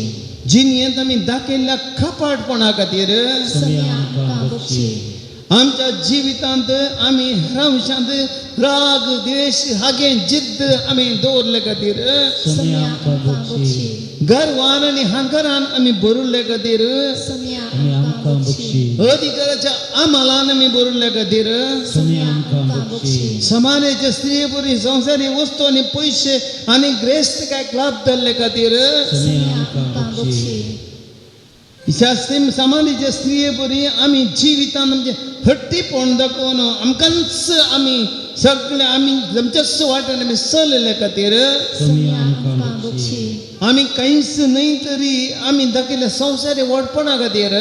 जिणेंत आमी दाखयल्ल्या कपाटपणा खातीर सोमया आमकां बक्षी. आमच्या जिवितांत आमी हेरांशांत राग, द्वेश, हागे, जिद्द आमी दवरले खातीर, सोमया आमकां बक्षी. गर्वान आनी हांकरान आमी भरिल्ले खातीर, सोमया आमी आमकां बक्षी. अधिकाराच्या अमलान आमी भरिल्ले खातीर, सोमया आमकां बक्षी. समाजाच्या स्त्रिये पुरी संवसारी वस्तू आनी पयशे आनी ग्रेस्त काय क्लब धरले खातीर, सोमया आमकां बक्षी. ह्या समाजाच्या स्त्रिये पुरी आमी जिवितान आमचें हट्टीपण दाखोवन आमकांच आमी सगळे आमी आमच्याच वाटेन आमी चलले खातीर, सोमया आमकां बक्षी. आमी कांयच न्हय तरी आमी दाखयल्ल्या संवसारी व्हडपणा खातीर,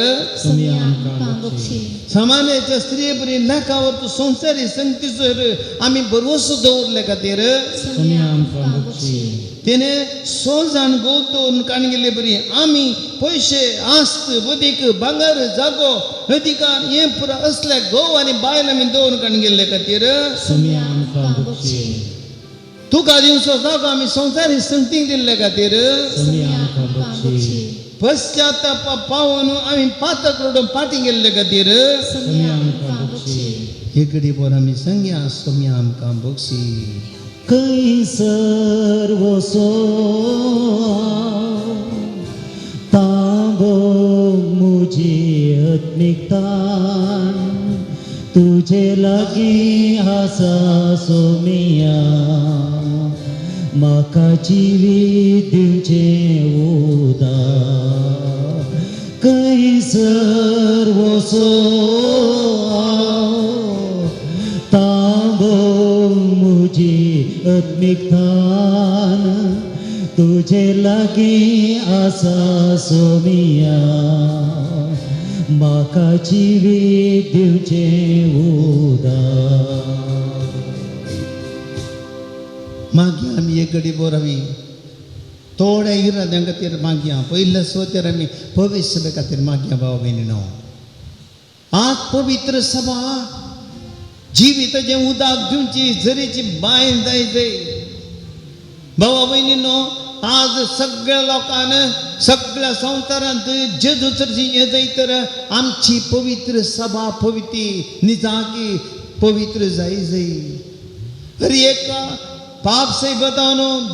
सोमया आमकां बक्षी. समाजाच्या स्त्रिये पुरी लेखावर तूं संवसारी संगतीचेर आमी भरवसो दवरले खातीर, सोमया आमकां बक्षी. तेणे सोजान गोव दवरून काण गेल्ले बरी आमी पयशे, आस्त, बुदीक, भांगर, जागो, अधिकार हे पुरा असले घोव आनी बायल आमी दवरून काण गेल्ले खातीर, सोमया आमकां बक्षी. तुका दिवचो जागो आमी संवसारी संगतीक दिल्ले खातीर, सोमया आमकां बक्षी. पश्चाताप पावून आमी पातक रडून फाटीं गेल्ले खातीर, सोमया आमकां बक्षी. हे घडी भर आमी सांगया, सोमया आमकां बक्षी. खंयसर वसो तांबो मुजी आत्मिकतान तुजे लागीं आसा सोमिया, म्हाका जिवीत दिवचें उदार. खंयसर वसो तांबो मुजी आत्मिकतान तुजे लागीं आसा सोमिया, म्हाका जिवीत दिवचें उदार. मागीर आमी एक घडी भर आमी थोड्या इराद्यां खातीर मागया. पयल्या सुवातेर आमी पवित्र सभे खातीर मागया. भाव भयणीनो, आज पवित्र सभा जिविताचें उदक दिवची झरीची बांय जाय जाय. भावा भयणीनो, आज सगळ्या लोकान सगळ्या संवसारांत जेजू चर्ची हें जायत तर आमची पवित्र सभा पवित्री निजाकी पवित्र जाय जाय. हर एका पाप साहेब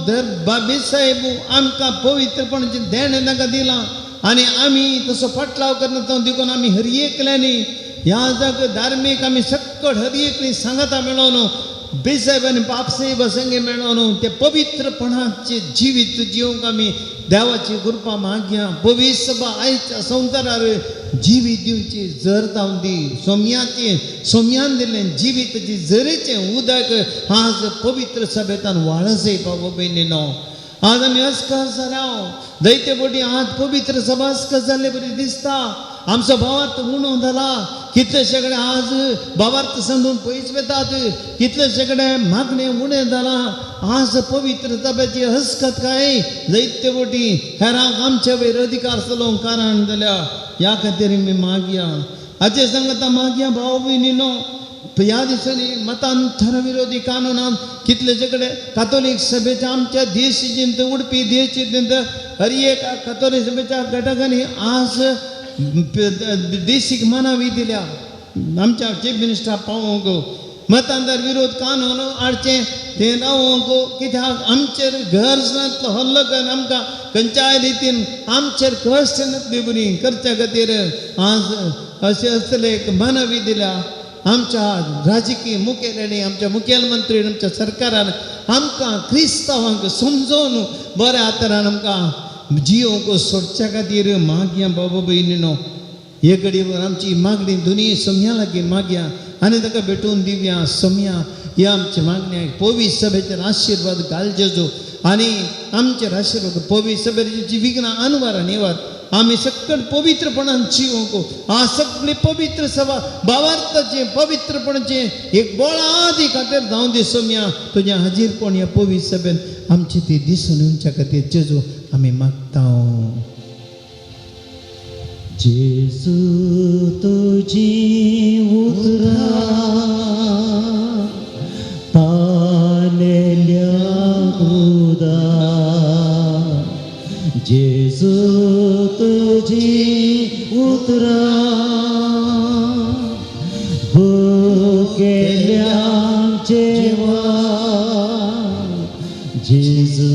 दर बाबी साहेब आमकां पवित्रपणाचें देणें तांकां दिलां आनी आमी तसो फाटलाव करना. देखून आमी हर एकल्यांनी ह्या जाग धार्मीक आमी सक्कड हर एकली सांगाता मेळोवन बेसाहेब आनी बापसाहेब संगे मेळोवन ते पवित्रपणाचे जिवीत जिवंक आमी देवाची कृपा मागया. पवित्र सभा आयच्या संवसारार जिवीत दिवची जर जावन दी. सोम्याचें सोम्यान दिल्लें जिवीताची जरेचें उदक आज पवित्र सभेतान वाळजय. बाबा भयणीनो, आज आमी अस्कस जाल्या दैत्य बोटी आज पवित्र सभा अस्कस जाल्ले बरी दिसता. आमचो भावार्थ उणो जाला. कितलेशे कडेन आज भावार्थ समजून पयस वेतात. कितलेशे कडेन मागणें उणें जालां. आज पवित्र सभेची हस्कत काय दैत्य बोटी हेरांक आमचे वयर अधिकार चलोवंक कारण जाल्या. ह्या खातीर आमी मागया हाचे सांगता मागया भाव भयणीनो. ह्या दिसांनी मतांतर विरोधी कानूनान कितलेशे कडेन कातोलीक सभेच्या आमच्या देश चिंत उडपी देश चिंत हर एक कातोलीक सभेच्या घटकांनी आज देशीक मनावी दिल्या आमच्या चीफ मिनिस्टर पावोवंक मतांतर विरोध कानून हाडचें तें रावोवंक. कित्याक आमचेर गरज हल्लो करून आमकां खंयच्याय रितीन आमचेर कश्ट नासली बरी करच्या खातीर आज अशें असले एक मानवी दिल्या आमच्या राजकीय मुखेल्यांनी आमच्या मुखेलमंत्री आमच्या सरकारान आमकां क्रिस्तांवांक समजोवन बऱ्या तरान आमकां जियोंक सोडच्या खातीर मागया बाबा भयणीनो. हे घडयेर आमची मागणी दोनी सम्या लागीं मागया आनी ताका भेटोवन दिवया. सम्या ह्या आमच्या मागण्याक पवित्र सभेचेर आशिर्वाद घाल जेजू आनी आमचेर आशिर्वाद पवित्र सभेची विघ्नां अनवार निवार आमी सकल पवित्रपणान जिवंक. आ सगळी पवित्र सभा भावार्थाचें पवित्रपणाचें एक बोळादी खातीर जावं दी सोम्या. तुज्या हाजीरपण ह्या पवित्र सभेन आमची ती दिसून येवच्या खातीर जेजू आमी मागता. जेजू तुजी उतरां तानेल्या उदार जेजू तुजी उतरां भुकेल्यांचे वाट जेजू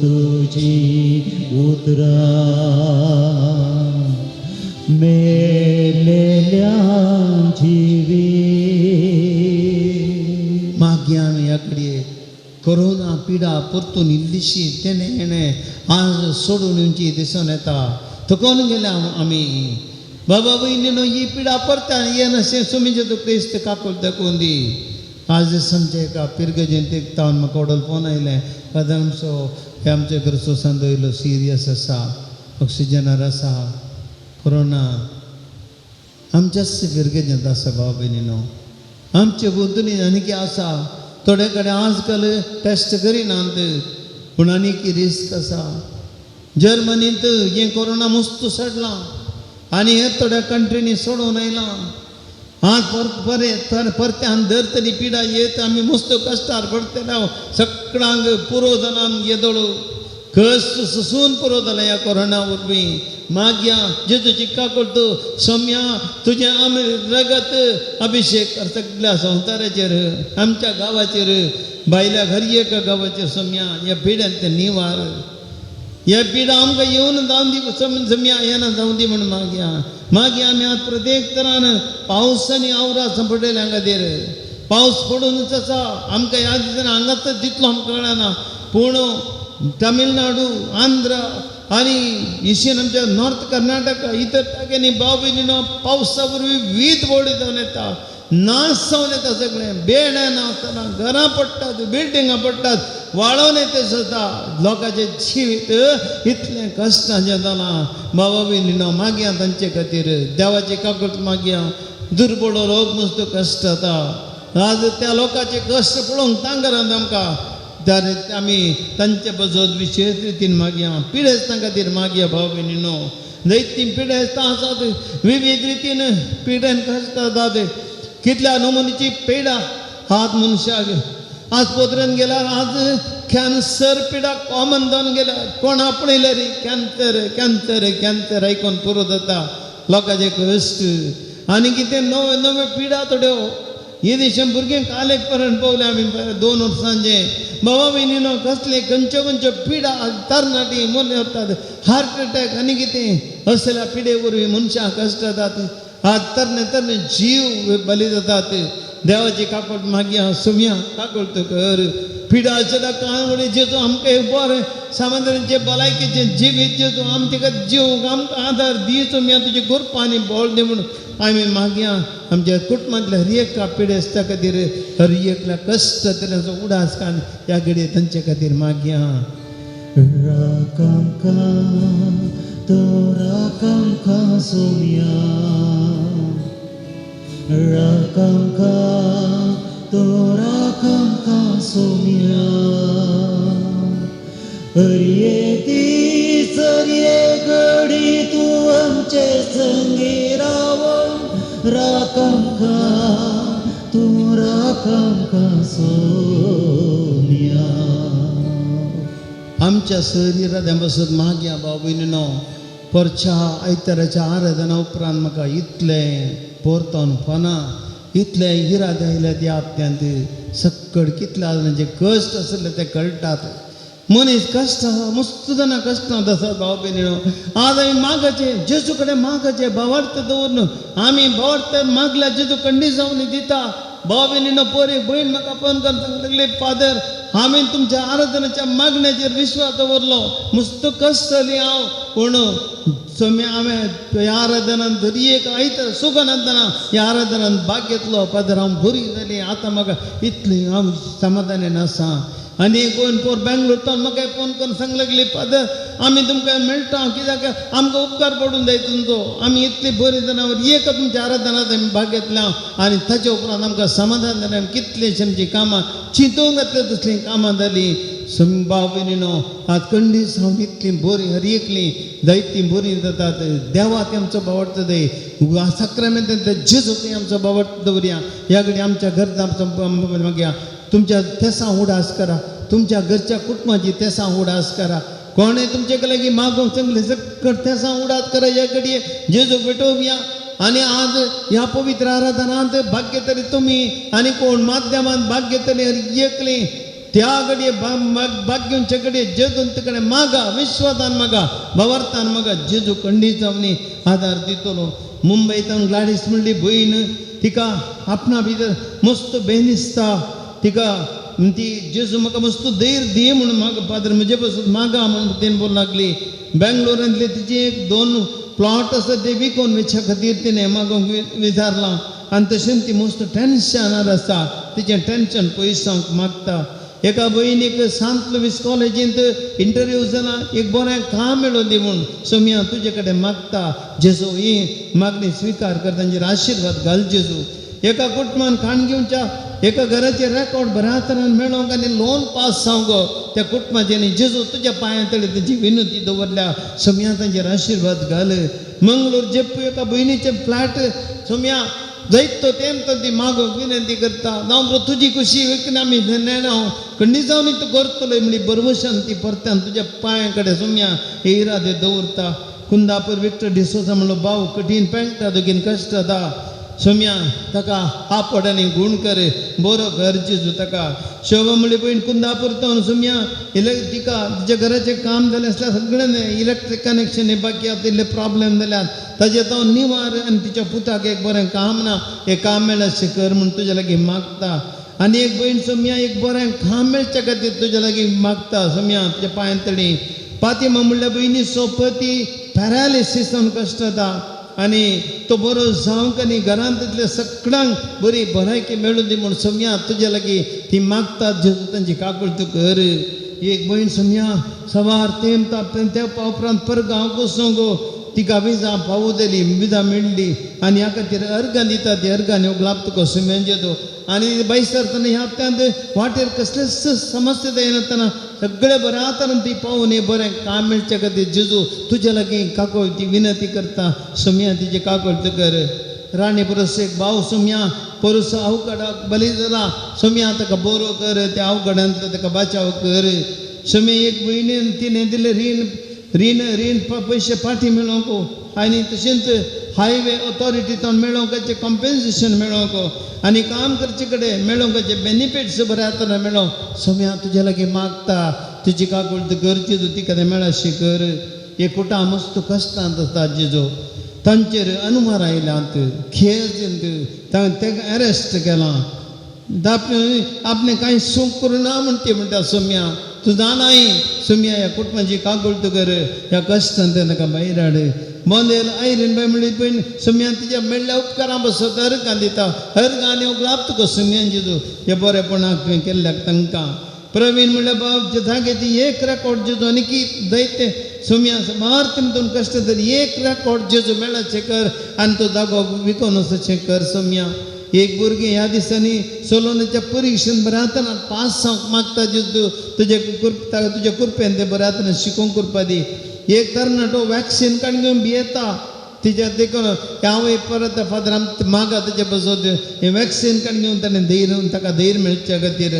तुजी उतरां मेलेल्या जिवी. मागया आमी ह्या घडये कोरोना पिडा परतून इल्लीशी तेणें हेणें आज सोडून येवची दिसून येता. थकोन गेल्या आमी बाबा भयणीनो. ही पिडा परत्यान येनाशें सुमी जेजू क्रिस्त काकूल दाखोवन दी. आज समजे एका पिरगजेंत एक तावन म्हाका वडोल फोन आयलें फादर आमचो हे आमच्या घरचो सांदो येयलो सिरियस आसा ऑक्सिजनार आसा कोरोना. आमच्याच फिरगेजेंत आसा भाव भयणीनो. आमचे बुद्दुनी आनीक आसा थोडे कडेन आजकाल टेस्ट करिनात पूण आनीक रिस्क आसा. जर्मनींत हें कोरोना मस्त सडलां आनी हे थोड्या कंट्रींनी सोडून आयलां. आज परत बरें परत्यान दर तरी पिडा येत आमी मस्त कश्टार पडटले. सगळ्यांक पुरो जालां येदोळ कश्ट सोसून पुरो जालें ह्या कोरोना वरवीं. मागया जेजूची काकूट सोम्या तुजें आमी रगत अभिशेक कर सगळ्या संवसाराचेर आमच्या गांवाचेर भायल्या हर एका गांवाचेर सोम्या. ह्या पिड्यांत निवार ह्या पिडा आमकां येवन जावं दी सम्या येना जावं दी म्हण मागया. मागीर आमी आतां प्रत्येक तरान पावस आनी आवरास पडलेल्या खातीर पावस पडूनच आसा आमकां ह्या दिसांनी हांगाच तितलो आमकां कळना. पूण तमिळनाडू आंध्र आनी इशीन आमच्या नॉर्थ कर्नाटक इतर जाग्यांनी भाव भयणीनो पावसा वरवीं वीज बोडी जावन येता नाश जावन येता. सगळें बेड्यां नासतना घरां पडटात बिल्डिंगां पडटात वाळोवन येता सुद्दां लोकांचें जिवीत इतलें कश्टांचें जालां. बाबा भयणीनो मागया तांचे खातीर देवाची काकूट मागया. दुर्बळो लोक मस्त कश्ट जाता आज त्या लोकांचे कश्ट पळोवंक तांकनात आमकां. त्या आमी तांचे बजत विशेश रितीन मागया पिडेस्तां खातीर मागया भाव भयणीनो. जायतीं पिडेस्तां आसात विवीध रितीन पिडेन कश्ट जातात. कितल्या नमुन्याची पिडा हात मनशाक आज पोत्रेन गेल्यार आज कॅन्सर पिडा कॉमन जावन गेल्या. कोण आपणयले रे कॅन्सर कॅन्सर कॅन्सर आयकोन पुरो जाता लोकांचे कश्ट. आनी कितें नव्यो नव्यो पिडा थोड्यो हे दिशेन भुरगें कालेक पर्यंत पावले आमी 2 वर्सांचे. बाबा भयणीनो कसले खंयच्यो खंयच्यो पिडा तरणाटी मोने वतात हार्ट अटॅक आनी कितें असल्या पिडे वरवीं मनशां कश्ट जातात. आज तरणे तरणे जीव बली जातात. देवाची काकूट मागया सुमया काकूट कर. पिडा आसल्या कांय जेजू आमकां एक बरें सामान्यांचे भलायकेचें जिवीत जेजू आमचे जीव आमकां आदार दी सुमया. तुजे गोरपांनी बळ दी म्हणून आमी मागया. आमच्या कुटुंबांतल्या हर एका पिडेस्ता खातीर हर एकल्या कश्ट तांचो उडास काड ह्या घडये तांचे खातीर मागया. राख आमकां तूं राख आमकां सोम्या, राख आमकां तूं राख आमकां सोम्या. हरये दीस हरये घडी तूं आमचे संगी रावोन राख आमकां तूं राख आमकां सोम्या. आमच्या शरिराद्या बसत मागया भाव भयणीनो, परच्या आयताराच्या आराधना उपरांत म्हाका इतलें परतोन फोना इतले इरादे आयले त्या आत्म्यांत सक्कड कितले आजून कश्ट आसले ते कळटात. मनीस कश्ट मस्त जाणां कश्टांत आसात भाव भयणीनो. आज आमी मागाचे जेजू कडेन मागाचे भावार्थ दवरून आमी भावार्थ मागल्या जेजू कंडी जावन दिता. भाव भयणीनो, पोर एक भयण म्हाका फोन करून सांगूंक लागली, फादर हांवें तुमच्या आराधनाच्या मागण्याचेर विश्वास दवरलो, मस्त कश्ट जाली हांव, पूण सोम्या हांवें ह्या आराधनान तरी एक आयत सुखानातना ह्या आराधनान भाग घेतलो. फादर हांव बरी जाली, आतां म्हाका इतली हांव समाधानान आसा. आनी एक गोंयन पोर बेंगलोर तो म्हाका फोन करून सांगूंक लागली, फादर आमी तुमकां मेळटा कित्याक आमकां उपकार पडून जाय तुमचो, आमी इतली बरी जनावर एक तुमच्या आराधनांत आमी भाग घेतल्या आनी ताचे उपरांत आमकां समाधान जालें. आमी कितलीं आमचीं कामां चिंतूंक घातल्या तसलीं कामां जालीं. भाव भयणीनो, आज कंडीस हांव इतलीं बरीं हर एकलीं जायतीं बरीं जातात. देवा ते आमचो भावार्थ दे साक्रामेंत जेजू ते आमचो भावार्थ दवरया. ह्या घडी आमच्या घरचा आमचो मागया तुमच्या तेसां उडास करा, तुमच्या घरच्या कुटुंबाची तेसां उडास करा. कोणें तुमचे लागीं मागूंक सांगलें सकट तेसां उडास करा. ह्या घडये जेजू भेटोवया आनी आज ह्या पवित्र आराधनांत भाग घेतले तुमी आनी कोण माध्यमांत भाग घेतले एकली त्या घडये भाग घेवचे घडये जेजून तिकडे मागा, विश्वासान मागा, भावार्थान मागा, जेजू खंडीत जावन आदार दितलो. मुंबयतान ग्लाडीस म्हणली भयण तिका आपणा भितर मस्त बेन दिसता, तिका ती जेजू म्हाका मस्त धैर्य दी म्हणून म्हाका फादर म्हजे पासून मागा म्हणून तिणें बोलूंक लागली. बेंगलोरांतली तिची एक दोन प्लॉट आसा ते विकून वचच्या खातीर तिणें मागूंक विचारलां आनी तशेंच ती मस्त टेन्शनार आसा, तिचें टेन्शन पयस जावंक मागता. एका भयणीक सांत लुवीस कॉलेजींत इंटरव्यू जाला, एक बरें काम मेळूं दी म्हूण सोम्या तुजे कडेन मागता. जेजू ही मागणी स्विकार कर, तांचेर आशिर्वाद घाल जेजू. एका कुटुंबान खाण घेवच्या एका घराचें रेकॉर्ड बऱ्या तरान मेळोंक आनी लोन पास जावंक त्या कुटुंबाचें आनी जेजू तुज्या पांयां तळी तेजी विनंती दवरल्या, सोम्या तांचेर आशिर्वाद घाल. मंगळूर जेप्पू एका भयणीचें फ्लॅट सोम्या जायतो तेम तो ती मागूंक विनंती करता, जावं बरो तुजी खुशी विकना आमी नेणा खंडी जावन तूं करतलो म्हणली बरवशान ती परत्यान तुज्या पांयां कडेन सोम्या हे इरादे दवरता. कुंदापूर विक्टर डिसोजा म्हणलो भाव कठीण पेंटा दुखीन कश्ट जाता, सोम्या ताका आपड आनी गूण कर, बरो घर जेजू ताका. शोभा म्हणली भयण कुंदापूर तो सोम्या तिका तिच्या घराचें काम जालें आसल्यार सगळें इलेक्ट्रीक कनेक्शन हे बाकी आतां इल्ले प्रॉब्लेम जाल्यात ताजें तो निवार आनी तिच्या पुताक एक बरें काम ना, हें काम मेळ्ळें कर म्हूण तुज्या लागीं मागता. आनी एक भयण सोम्या एक बरें काम मेळच्या खातीर तुज्या लागीं मागता सोम्या तुज्या पांयां तडी. पातिमा म्हणल्या भयणी सोपती पॅरालिसीस जावन कश्ट जाता आनी तो बरो जावंक आनी घरांत तितले सगळ्यांक बरी भलायकी मेळूं दी म्हूण सोम्या तुज्या लागीं ती मागतात जेजू तांची काकुळट कर. एक भयण सोम्या सवार तेंप तेंपा उपरांत परगांव वचूंक तिका विजा पावू दिली, विजा मेळ्ळी आनी ह्या खातीर अर्गां दिता, ती अर्गां येवंक लाभ तुका सोम्यान जेजू. आनी भायर सरतना ह्या हप्त्यांत वाटेर कसलेच समस्या जायनासतना सगळें बऱ्या तरेन ती पावून हें बरें काम मेळचे खातीर जेजू तुज्या लागीं काकूळ ती विनंती करता, सोम्या तिची काकूळट कर. राणी परस एक भाव सोम्या परस अवघडाक बली जाला, सोम्या ताका बरो कर, त्या अवघडांतलो ताका बचाव कर. सोम्या एक भयणीन तिणें दिलें रीण रीण रीण पयशे फाटीं मेळोवंक आनी तशेंच हायवे ऑथॉरिटींतल्यान मेळोवंक कॉम्पेन्सेशन मेळोवंक आनी काम करचे कडेन मेळोवंक बेनिफिट्स बऱ्या तरेन मेळोवंक सोम्या तुज्या लागीं मागता, तुजी काकूळट कर जेजू, तिका तें मेळशी कर. हे कुटां मस्त कश्टांत आसता जेजू, तांचेर अनुमार आयल्यात, खेज तांकां अरेस्ट केलां, आपणें कांय सूख करूं ना म्हण ती म्हणटा सोम्या तूं जाणाय सोम्या ह्या कुटुंबाची काकूळट कर, ह्या कश्टान तांकां भायर हाड. मोदेल आयरीन बाय म्हणली पळय सोम्या तिच्या मेळ्ळ्या उपकारां बसत अर्गां दिता, अर्गां येवंक लाभ तुका सोम्यान जेजू, हे बरेपणाक तुवें केल्ल्याक तांकां. प्रवीण म्हणल्यार बाब जागे ती एक रेकॉर्ड जेजू आनी की दैते सुम्या मार तिमतून कश्ट तरी एक रेकॉर्ड जेजू मेळाचें कर आनी तो जागो विकोन वचचें कर सोम्या. एक भुरगें ह्या दिसांनी सोलोनाच्या परिक्षेन बऱ्या आतां पास जावंक मागता जेजू तुजे तुज्या कुरपेन तें बऱ्या आतां शिकोवंक करपा दी. एक तरणाटो वॅक्सीन काडून घेवन भियेता तिच्या देखून हांव परत फादर आम मागा तेजे पासत हें वॅक्सीन काडून घेवन ताणें धैर्य ताका धैर्य मेळच्या खातीर.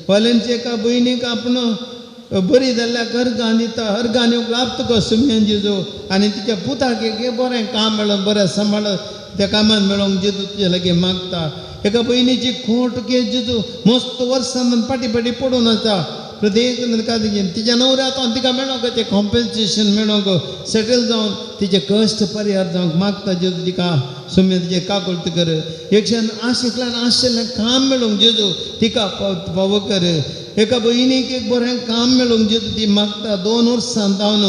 वालेंचे एका भयणीक आपण बरी जाल्ल्याक अर्गां दिता अर्गां दिवंक लाभ तुका सुम्यान जेजू आनी तिच्या पुताक एक बरें काम मेळोन बरें सांबाळ त्या कामान मेळोंक जेजू तुजे लागीं मागता. एका भयणीची खोट के जेजू मस्त वर्सान फाटीं फाटीं पडून आसा प्रत्येक तिच्या नवऱ्याक तिका मेळोंक तें कॉम्पेन्सेशन मेळोंक सेटल जावन तिचे कश्ट परिहार जावंक मागता जेजू तिका सुम्या तिचे काकुळट कर. एकशान आशिकल्यान आशिल्लें काम मेळोंक जेजू तिका पावो कर. एका भयणीक एक बरें काम मेळोंक जेजू ती मागता 2 वर्सां जावन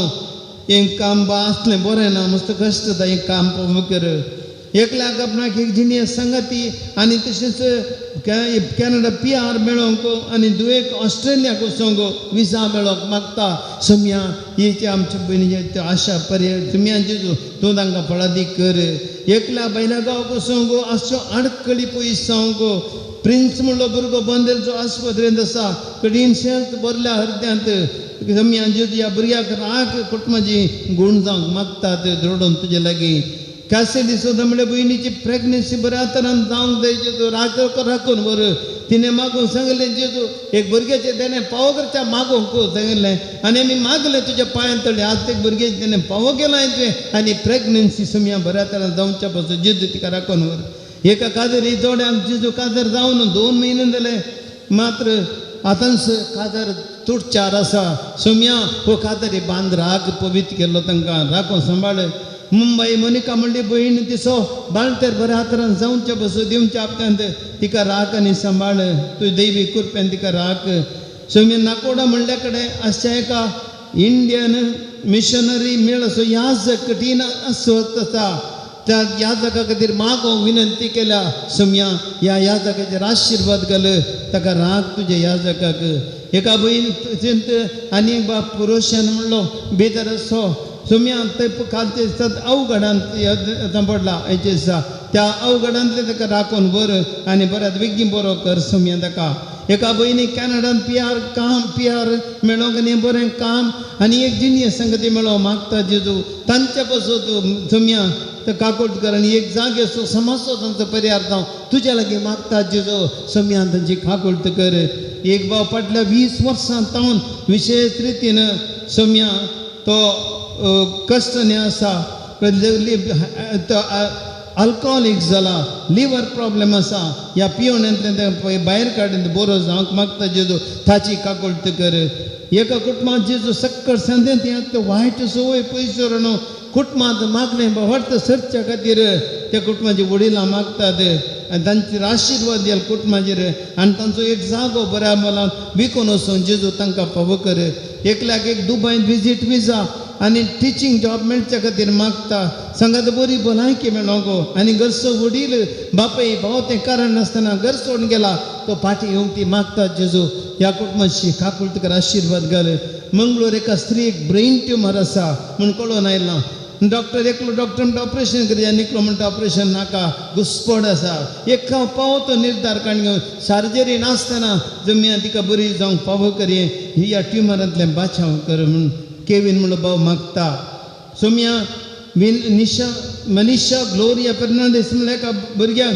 एक काम आसलें बरें ना मस्त कश्ट जाता एक काम पावो कर. एकल्याक आपणाक एक जिनियस सांगाती आनी तशेंच कॅनडा पी आर मेळोंक आनी दुयेक ऑस्ट्रेलियाक वचोंक विजा मेळोंक मागता सुम्या हेची आमच्या भयणीची आशा पर्याय सुम्या जेजू तूं तांकां फळादीक कर. एकल्या बायल्या गांवाक वचोंक आसच्यो आडखळी पयस जावंक प्रिन्स म्हणलो भुरगो बंदेलचो आस्पत्रेंत आसा कठीण शेत बरल्या हरद्यांत सुम्या जेजू ह्या भुरग्याक राख कुटुंबाची गूण जावंक मागतात द्रोडून तुजे लागीं. कासेली सुद्दां म्हणल्यार भयणीची प्रेग्नन्सी बऱ्या तरान जावंक जाय जेजू राख राखून बरें तिणें मागून सांगलें जेजू एक भुरग्याचें तेणें पावो करच्या मागूंक सांगिल्लें आनी आमी मागलें तुज्या पांयान तळ्ळें आज एक भुरग्याचें तेणें पावो केलां तुवें आनी प्रेग्नन्सी सुमया बऱ्या तरान जावच्या पासून जेजू तिका राखून व्हर. एका काजरी जोड्यांक जेजू काजर जावन 2 म्हयने जाले मात्र आतांच काजर तुटचार आसा सुमया हो काजरी बांद राग पवित्र केल्लो तांकां राखून सांबाळ. मुंबय मोनिका म्हणली भयण तिसो बाळतेर बऱ्या हातान जावचे बसू दिवच्या आपत्यांत तिका राख आनी सांबाळ तुजी दैवी कुरपेन तिका राख. सोमी नाकोडा म्हणल्या कडेन आसच्या एका इंडियन मिशनरी मेळ असो याजक कठीण अस्वस्थ आसा त्या याजका खातीर मागोवंक विनंती केल्या सोम्या ह्या याजकाचेर आशिर्वाद घाल ताका राख तुज्या याजकाक. एका भयण आनी एक बाब पुरोशान म्हणलो भितर असो सुम्या ते कालचे दिसात अवघडांत पडला हेचे दिसा त्या अवघडांतले ताका राखून व्हर आनी बऱ्यात बेगीन बरो कर सुम्या ताका. एका भयणीक कॅनडान पी आर काम पी आर मेळोंक आनी बरें काम आनी एक जिनियस संगती मेळोंक मागता जेजू तांचे पासून सुम्या ते काकुळट कर आनी एक जागे समजतो तांचो परिहार जावं तुज्या लागीं मागता जेजू सुम्यान तांची काकुळट कर. एक भाव फाटल्या 20 वर्सां तावन विशेश रितीन सुम्या तो कश्ट आसा अल्कोहोलीक जाला लिवर प्रॉब्लेम आसा ह्या पियोण्यांतल्यान भायर काडून बरो जावंक मागता जेजू ताची काकुळट कर. एका कुटुंबांत जेजू सक्कर सांदेंत ते वायट संवय पयसो न्हू कुटुंबांत मागलें व्हडत सरच्या खातीर त्या कुटुंबाची वडिलां मागतात आनी तांचेर आशिर्वाद दिल कुटुंबाचेर आनी तांचो एक जागो बऱ्या मोलान विकून वचून जेजू तांकां फावो कर. एकल्याक एक दुबयंत विजीट विजा आनी टिचींग जॉब मेळच्या खातीर मागता सांगात बरी भलायकी मेळोंक आनी घरचो वडील बापाय भाव तें कारण नासतना घर सोडून गेला तो फाटीं येवंक ती मागता जेजू ह्या कुटुंबाची काकुळट कर आशिर्वाद घाल. मंगळूर एका स्त्रीक ब्रेन ट्युमर आसा म्हूण कळोन आयलां डॉक्टर एकलो डॉक्टर म्हणटा ऑपरेशन करया आनी एकलो म्हणटा ऑपरेशन नाका घुसपड आसा एक पावो तो निर्धार काडून घेवन सर्जरी नासतना जमया तिका बरी जावंक पावो करये ह्या ट्युमरांतलें बाचाव कर म्हूण केवीन म्हणलो भाव मागता. सोम्या निशा मनीषा ग्लोरिया फेर्नांडीस म्हणल्यार एका भुरग्याक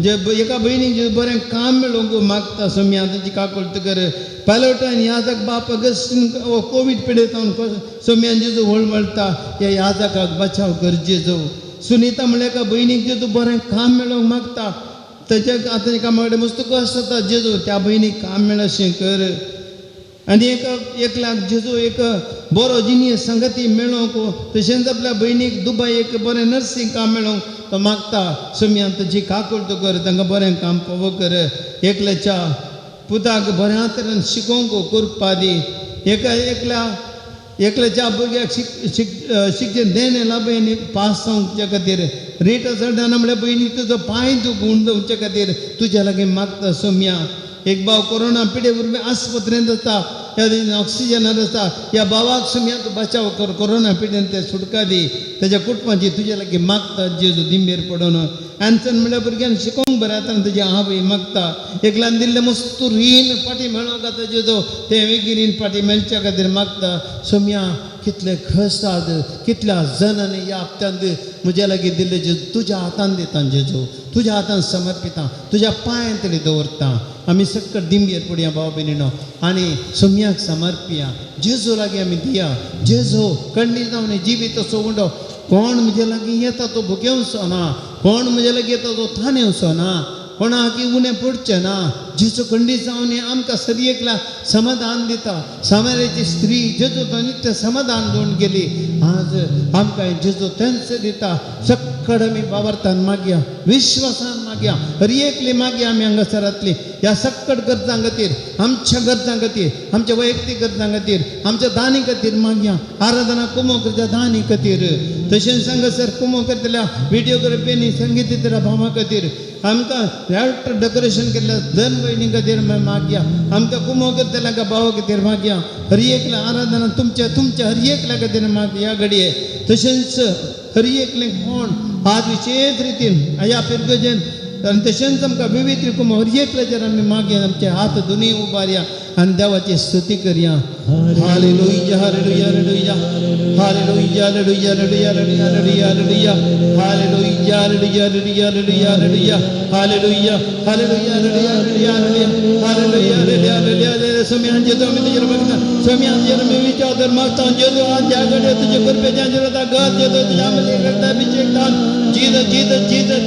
जे एका भयणीक जे बरें काम मेळोवंक मागता सोम्या ताची काकुळट कर. पायलटान याजक बाप अगस्टीन हो कोवीड पिडेत सोम्यान जेजू वळवळटा ह्या याजकाक बचाव कर जेजू. सुनीता म्हणल्यार एका भयणीक जेजू बरें काम मेळोवंक मागता तेच्या आतां कामा कडेन मस्त कश्ट जाता जेजू त्या भयणीक काम मेळशें कर. आनी एक एकल्याक जेजू एक बरो जिनियस संगती मेळोवंक तशेंच आपल्या भयणीक दुबय एक बरें नर्सींग काम मेळोवंक तो मागता सोम्यान ताची काकुळट कर तांकां बरें काम पावो कर. एकल्याच्या पुताक बऱ्या तरेन शिकोवंक करपा दी. एका एकल्या एकल्याच्या भुरग्याक शिक्षण देणें लाभय आनी पास जावच्या खातीर रेट चडना म्हणल्यार भयणी तुजो पांय दुखून जावचे खातीर तुज्या लागीं मागता सोम्या. एक भाव कोरोना पिडे वरवीं आस्पत्रेंत आसता, ह्या दिसांनी ऑक्सिजनार आसता, ह्या भावाक सोम्या तूं बचाव कर, कोरोना पिडेन ते सुटका दी, तेज्या कुटुंबाची तुज्या लागीं मागता जेजू दिंबेर पडून. एन्सन म्हणल्यार भुरग्यांक शिकोवंक बरें आतां तुजी आवय मागता, एकल्यान दिल्लें मस्त रीण फाटीं मेळोवंक आतां जेजू तें वेगीं रीण फाटीं मेळच्या खातीर मागता. सोम्या कितले खसाद कितल्या जणांनी ह्या हप्त्यांत म्हज्या लागीं दिल्ले जेजू तुज्या हातान दिता जेजू, तुज्या हातान समर्पिता, तुज्या पांयांतली दवरता. आमी सक्कट दिंबेर पडया भाव भयणीनो आनी सोम्याक समर्पिया, जेजू लागीं आमी दिया. जेजू कंडी जावन जिवीत असो उंडो, कोण म्हजे लागीं येता तो भुकेवचो ना, कोण म्हजे लागीं येता तो तानेवचो ना, कोणाक उणें पडचें ना. जेजू खंडीत जावन आमकां सरी एकला समाधान दिता. सामान्याची स्त्री जेजू तो नित्य समाधान दिवन गेली, आज आमकां जेजू तेंच दिता. सक्कड आमी बाबरतान मागया, विश्वासान मागया, हर एकली मागया आमी हांगासरांतली ह्या सक्कड गरजां खातीर, आमच्या गरजां खातीर, आमच्या वैयक्तीक गरजां खातीर, आमच्या दानी खातीर मागया. आराधना कुमो करच्या दानी खातीर, तशेंच हांगासर कुमो करतल्या व्हिडिओग्राफी संगीत दितल्या भावा खातीर, आमकां डेकोरेशन केल्ल्या धन भयणी खातीर मागया, आमकां कुमो करतल्या भावा खातीर मागया. हर एकल्या आराधना तुमच्या तुमच्या हर एकल्या खातीर मागया घडये. तशेंच हर एकले कोण आज विशेष रितीन ह्या पिरगजेन आनी तशेंच आमकां विविध रिकूम हर एकल्याचेर आमी मागया. आमचे हात दोनूय उबारया आनी देवाची स्तुती करया. Hallelujah, hallelujah, hallelujah, hallelujah, hallelujah, hallelujah, hallelujah, hallelujah, hallelujah, hallelujah, hallelujah, hallelujah, hallelujah, hallelujah, hallelujah, hallelujah, hallelujah, hallelujah, hallelujah. स्वामी जेजू आमी तुजेर मागता, स्वामी जेजू आमी विचार मागता. जेजू आज ज्या घडये तुजे कृपेच्या गत जेजू तुज्या आमचे करता अभिषेक दान. Jesus, Jesus, Jesus,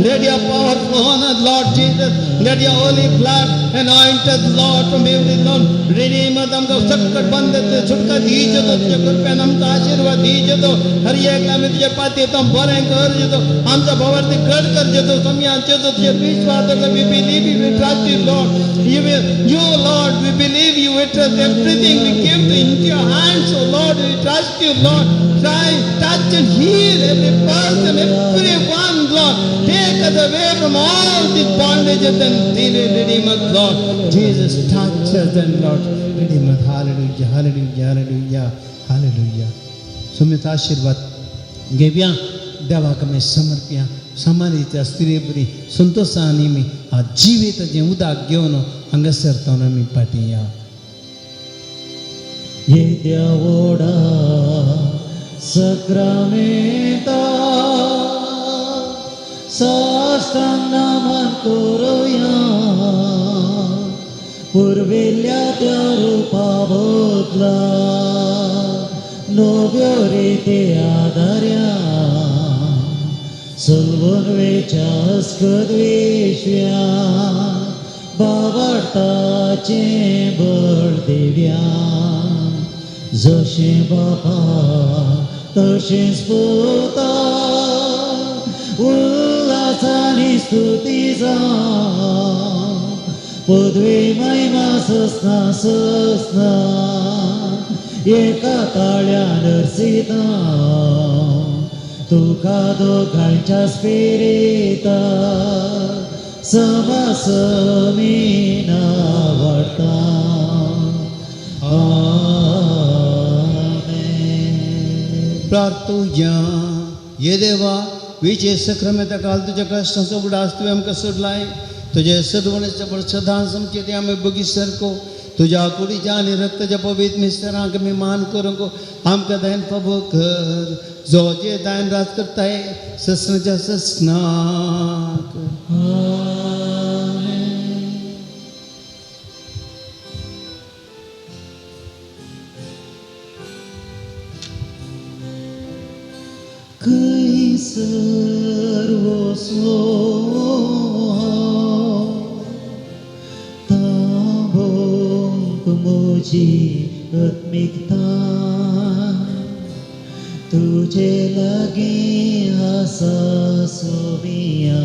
let your power flow on us, Lord Jesus. Let your holy blood anoint us, Lord, from every Lord. Redeem us, आमकां सक्कट बंद सुटका दी जेजू, तुज्या कृपेन आमकां आशीर्वाद दी जेजू. हर एक आमी तुज्या पाती बरें कर जेजू, आमच्या भावार्थी घड कर जेजू. स्वामी जेजू तुझे विश्वास, we believe you, we trust you, Lord. You will, you, Lord, we believe you, we trust everything we give to into your hands, oh Lord, we trust you, Lord. Try, touch and heal every person, everyone, Lord. Take us away from all these bondages and redeem us, Lord. Jesus, touch us and Lord, redeem us. Hallelujah, hallelujah, hallelujah, hallelujah. Sumit आशीर्वाद घेवया, देवाक आमी समर्पया. समाधीच्या स्त्री बरी संतोशान आमी जिविताचें उदक घेवन हांगासर तो आमी फाटीं या. येद्या व्हडा सक्रामेंता साष्टांग नमन करुया, पुर्विल्ल्या त्या रुपा बदला नव्यो रिती आदार्या, सलवून वेच्या अस्कत विश्व्या बाबाडताचें बळ दिव्या. जशें बापा तशेंच पुता उल्हासानी स्तुती जावं, पदवी महिमा ससना ससना एका ताळ्यान अर्सिता तुका दोगांच्या स्पिरिता समासमीना वाडता. आमेन. प्रार्थुया. ये देवा, विजय सक्रमेता काल तुज्या कश्टांचो उगडास तुवें आमकां सोडलाय. तुजे सदवणेचे बळ सदांच आमचे ते आमी बगी सारको तुज्या कुडीच्या आनी रक्ताच्या पवित्र मिस्तरांक आमी मान करूंक आमकां दयन पबो कर, जो जे दायन राज करताय ससनाच्या ससनाक. आमेन. खंयसर वचूं हांव थांबोवंक म्हजी आत्मिकता, तुजे लागीं आसा सोमिया,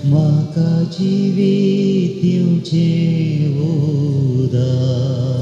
म्हाका जिवीत दिवचें उदक.